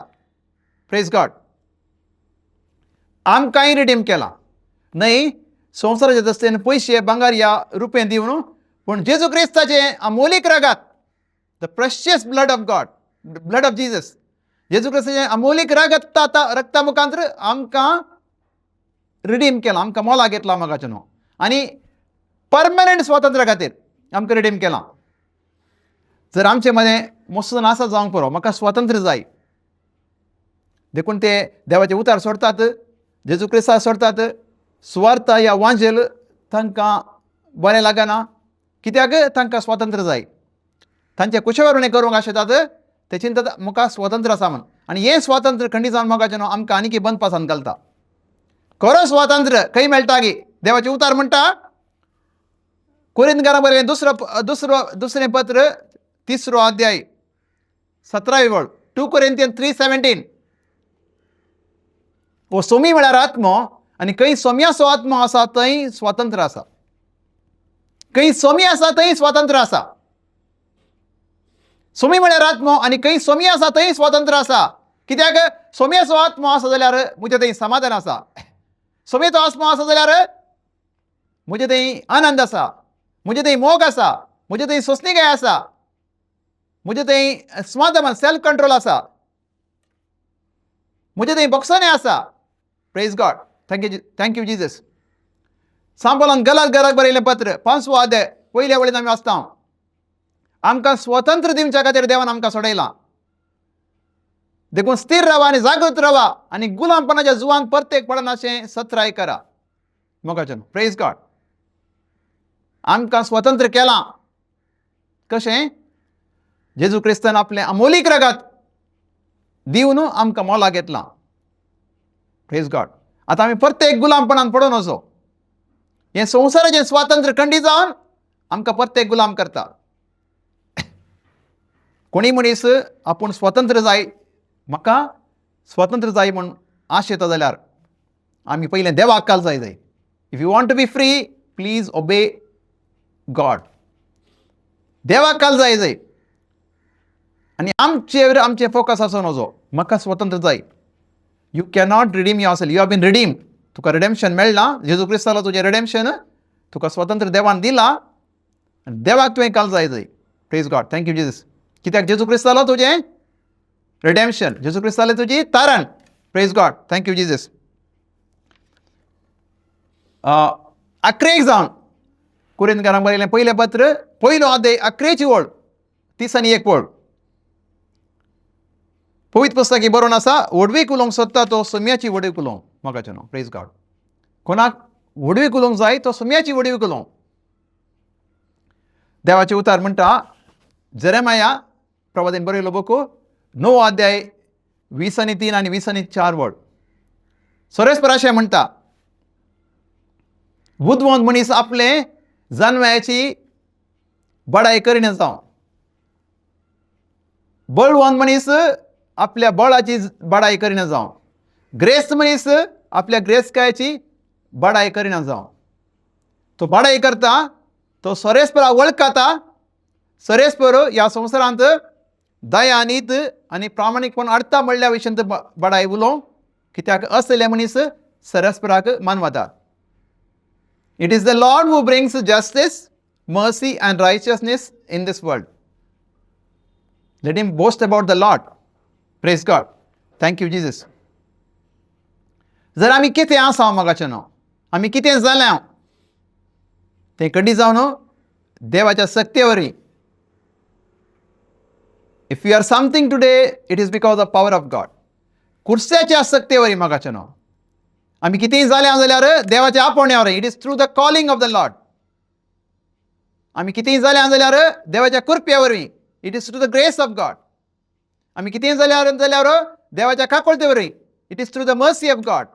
प्रेज गॉड. आमकांय रिडीम केलां न्हय संवसाराचे दस्तेन पयशे, भांगर या रुपये दिवन, पूण जेजू क्रिस्ताचें अमोलीक रगात, the precious blood of God, blood of Jesus. जेजू क्रिस्ताचें अमोलीक रगत, रक्ता मुखांतर आमकां रिडीम केलां, आमकां मोला घेतला. मोगाचें न्हू, आनी परमनंट स्वातंत्र्या खातीर आमकां रिडीम केलां. जर आमचे मदें मोस्तो आसा जावंक पुरो, म्हाका स्वातंत्र्य जाय, देखून ते देवाचे उतार सोडतात, जेजू क्रिस्ताक सोडतात. सुवार्थ या वांजेल तांकां बरें लागना. कित्याक तांकां स्वातंत्र्य जाय. तांचे कुशवरणे करूंक आशेतात. ते चिंततात म्हाका स्वातंत्र्य आसा म्हूण. आनी हें स्वातंत्र्य खंडीत जावन मोगाचें न्हू आमकां आनीक बंदपासान घालता. खरो स्वातंत्र्य खंय मेळटा गी? देवाचें उतार म्हणटा, कोरिंदकारां बरयलें दुसरो दुसरो दुसरें पत्र तिसरो अध्याय 17वी वळ, 2 कोरिंथियन 3:17. हो सोमी म्हळ्यार आत्मो आनी खंय सोम्याचो आत्मो आसा थंय स्वातंत्र्य आसा. खंय सोमी आसा थंय स्वातंत्र्य आसा. सोमी म्हळ्यार आत्मो आनी खंय सोमी आसा थंय स्वातंत्र्य आसा. कित्याक सोम्याचो आत्मो आसा जाल्यार म्हजे थंय समाधान आसा. सोम्याचो आत्मो आसा जाल्यार म्हजे थंय आनंद आसा, म्हजे थंय मोग आसा, म्हजे थंय सोंसणीकाय आसा, म्हजे थंय समाधान, सेल्फ कंट्रोल आसा, म्हजे थंय भोगसणें आसा. Praise God. Thank you, thank you Jesus. सांबोलान गलात घराक बरयलें पत्र 5वो अध्याय पयल्या वळीन आमी वाचता, आमकां स्वतंत्र दिवच्या खातीर देवान आमकां सोडयलां. देखून स्थिर रावा आनी जागृत रावा आनी गुलामपणाच्या जुवान प्रत्येक पडनाशें सत्राय करा. मोगाचें. Praise God. आमकां स्वतंत्र केलां कशें? जेजू क्रिस्तान आपलें अमोलीक रगात दिवन आमकां मोला घेतलां. Praise God. आतां आमी प्रत्येक गुलामपणान पडून वचो. हें संवसाराचें स्वातंत्र्य खंडीत जावन आमकां प्रत्येक गुलाम करता. कोणी मनीस आपूण स्वतंत्र जाय, म्हाका स्वतंत्र जाय म्हूण आश येता जाल्यार आमी पयलें देवाक काल जाय जाय. If you want to be free, please obey God. देवाक काल जाय जाय आनी आमचेर आमचें फोकस आसूं नजो म्हाका स्वतंत्र जाय. You cannot redeem your self. You have been redeem. तुका रिडेम्शन मेळ्ळां, जेजू क्रिस्तालो तुजें रिडेम्शन, तुका स्वतंत्र देवान दिलां आनी देवाक तुवें काल जाय जाय. Praise God. Thank you Jesus. कित्याक जेजू क्रिस्तालो तुजें रिडेम्शन, जेजू क्रिस्तालें तुजी तारण. Praise God. Thank you Jesus. अकरेक जावन कुरिंतकारांक बरयलें पयलें पत्र पयलो अध्याय अकरेची वळ 31 वळ. पवित्र पुस्तक ही बरोवन आसा, व्हडवीक उलोवंक सोदता तो सोम्याची व्हडवीक उलोवंक. मोगाचें न्हू. Praise God. कोणाक व्हडवीक उलोवंक जाय तो सोम्याची व्हडवीक उलोवंक. देवाचें उतार म्हणटा, जेरेमाया प्रवादीन बरयलो बुकू 9 अध्याय 23 आनी 24 वळ. सोरेस्पर अशें म्हणटा, बुदवंत मनीस आपले जानव्याची बडाय करिना जावं, बळवंत मनीस आपल्या बळाची बडाय करिना जावं, ग्रेस्त मनीस आपल्या ग्रेस्तकायेची बडाय करिना जावं. तो बडाय करता तो सोरेस्परा वळखता. सोरेस्पर ह्या संवसारांत दया नीत आनी प्रामाणीकपण हाडटा म्हणल्या विशयांत बडाय उलोवं, कित्याक असले मनीस सरस्पराक मानवता. It is the Lord who brings justice, mercy and righteousness in this world. Let him boast about the Lord. Praise God. Thank you Jesus. जर आमी कितें आसा मोगाचें न्हू, आमी कितें जालें तें कडी जावन देवाच्या सक्ते वरवीं. If you are something today, it is because of power of God. कुर्स्याच्या सक्ते वरवीं मोगाचें न्हू. आमी कितेंय जालें जाल्यार देवाच्या आपोवण्या. It is through the calling of the Lord. आमी कितेंय जालें जाल्यार देवाच्या कृपया वरवीं. It is through the grace of God. आमी कितेंय जाल्यार जाल्यार देवाच्या काकुळते वरवीं. It is through the mercy of God.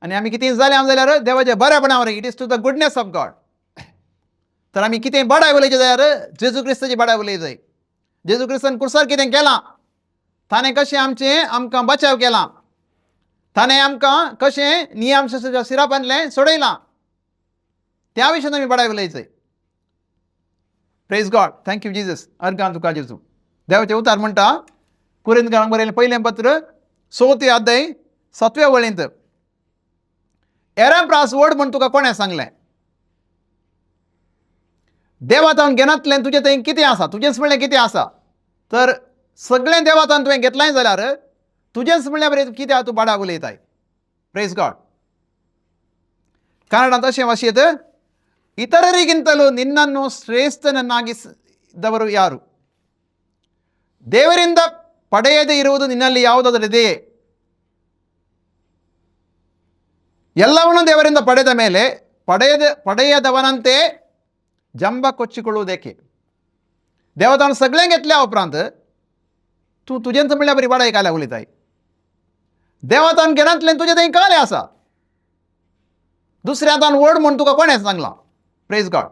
आनी आमी कितेंय जालें जाल्यार देवाच्या बऱ्यापणा वरवीं. It is through the goodness of God. तर आमी कितें बडाय उलयचें जाल्यार जेजू क्रिस्ताची बडाय उलय जाय. जेजू क्रिस्तान कुर्सार कितें केलां, ताणें कशें आमचें आमकां बचाव केलां, ताणें आमकां कशें नियम सिरापांतलें सोडयलां, त्या विशयान आमी बडाय उलयचें. Praise God. Thank you Jesus. अर्गां तुका जेजू. देवाचें उतार म्हणटा, कुरिंतकारांक बरयलें पयलें पत्र 4 अध्याय 7व्या वळींत, एरां व्हड म्हूण तुका कोणें सांगलें? देवातान घेनातलें तुजें थंय कितें आसा? तुजेंच म्हणलें कितें आसा? तर सगळें देवातान तुवें घेतलें जाल्यार तुजेंच म्हणल्यार बरें कितें तूं बाडा उलयताय? Praise God. ಕನ್ನಡಾಂತ ಅಶೆ ವಾಸಿಯದ, ಇತರರಿಗಿಂತಲೂ ನಿನ್ನನ್ನು ಶ್ರೇಷ್ಠನನ್ನಾಗಿಸಿದವರು ಯಾರು? ದೇವರಿಂದ ಪಡೆಯದೇ ಇರುವುದು ನಿನ್ನಲ್ಲಿ ಯಾವುದಾದರೂ ಇದೆಯೇ? ಎಲ್ಲವನ್ನೂ ದೇವರಿಂದ ಪಡೆದ ಮೇಲೆ ಪಡೆಯದವನಂತೆ ಜಂಬ ಕೊಚ್ಚಿಕೊಳ್ಳುವುದೇಕೆ? देवतान सगळें घेतल्या उपरांत तूं तुजेंच म्हणल्यार बरी बाडाय काल्या उलयताय. देवतान घेनातलें तुजें थंय कालें आसा. दुसऱ्या हातान व्हड म्हूण तुका कोणें सांगलां? Praise God.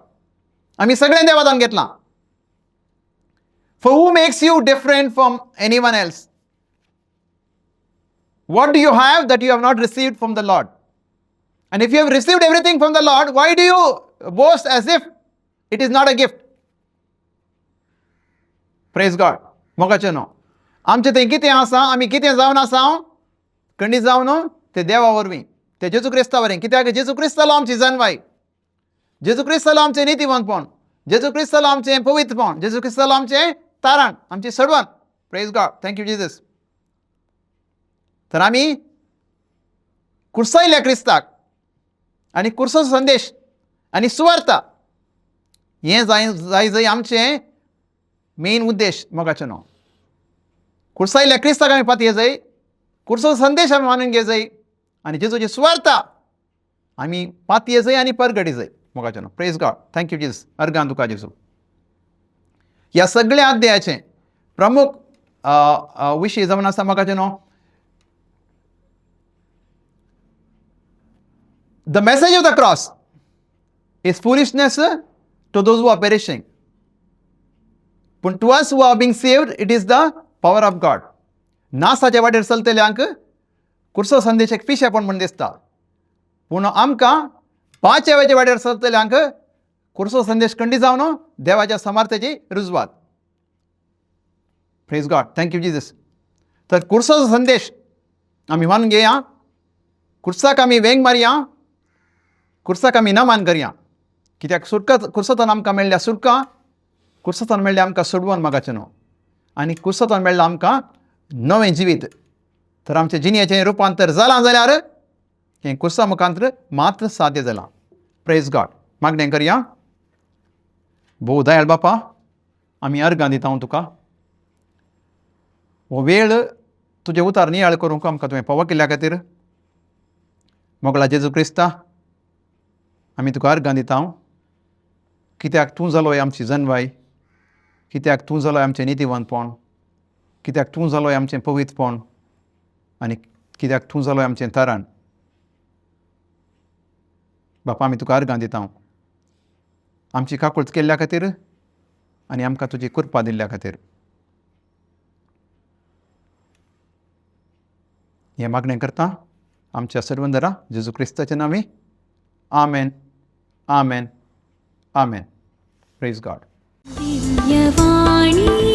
आमी सगळें देवातान घेतलां. For who makes you different from anyone else? What do you have that you have not received from the Lord? And if you have received everything from the Lord, why do you boast as if it is not a gift. Praise God. मोगाचें न्हू, आमचें थंय कितें आसा, आमी कितें जावन आसा, खंडीत जावन तें देवा वरवीं, तें जेजू क्रिस्ता वरवीं. कित्याक जेजू क्रिस्तालो आमची जनवाय, जेजू क्रिस्तालो आमचें नितीवंतपण, जेजू क्रिस्तालो आमचें पवित्रपण, जेजू क्रिस्तालो आमचें तारण, आमची सडवण. Praise God, thank you Jesus. तर आमी कुर्सायल्या क्रिस्ताक आनी कुर्साचो संदेश आनी सुवार्ता हें जाय जाय जाय आमचें मेन उद्देश मोगाचें न्हू. कुर्सायल्या क्रिस्ताक आमी पातये जाय, कुर्सो संदेश आमी मानून घे जाय आनी जेजूची सुवार्ता आमी पातये जाय आनी परगटी जाय मोगाचें न्हू. Praise God, thank you Jesus. Organ तुका जेजू. ह्या सगळ्या अध्यायाचें प्रमुख विशय जावन आसा मोगाचें न्हू, the message of the cross is foolishness to those who are perishing, पूण to us who are being saved it is the power of God. नासाच्या वाटेर चलतल्यांक कुर्सो संदेश एक पिशेपण म्हूण दिसता, पूण आमकां पांचव्याच्या वाटेर चलतल्यांक कुर्सो संदेश खंडीत जावन देवाच्या समर्थ्याची रुजवात. Praise God, thank you Jesus. तर कुर्सोचो संदेश आमी मानून घेया, कुर्साक आमी वेंग मारया, कुर्साक आमी नमान करया. कित्याक सुटका कुर्सांतल्यान आमकां मेळ्ळ्या सुटका, कुर्सांतल्यान मेळ्ळ्या आमकां सोडवण मागाचें न्हू, आनी कुर्सांतल्यान मेळ्ळां आमकां नवें जिवीत. तर आमचें जिणेचें रुपांतर जालां जाल्यार हें कुर्सा मुखांतर मात्र साध्य जालां. Praise God. मागणें करया. भोव दयाळ बापा, आमी अर्गां दिता हांव तुका. हो वेळ तुजें उतार नियाळ करूंक आमकां तुवें फावो केल्ल्या खातीर मोगळा जेजू क्रिस्ता आमी तुका अर्गां दिता हांव. कित्याक तूं जालोय आमची जनवाय, कित्याक तूं जालोय आमचें नितीवंतपण, कित्याक तूं जालोय आमचें पवित्रपण आनी कित्याक तूं जालोय आमचें तारण. बापा आमी तुका अर्गां दिता हांव आमची काकूळत केल्ल्या खातीर आनी आमकां तुजी कृपा दिल्ल्या खातीर. हें मागणें करता आमच्या सर्वंदरा जेजू क्रिस्ताच्या नांवी. आमेन, आमेन, आमेन. Praise God. Divyavani.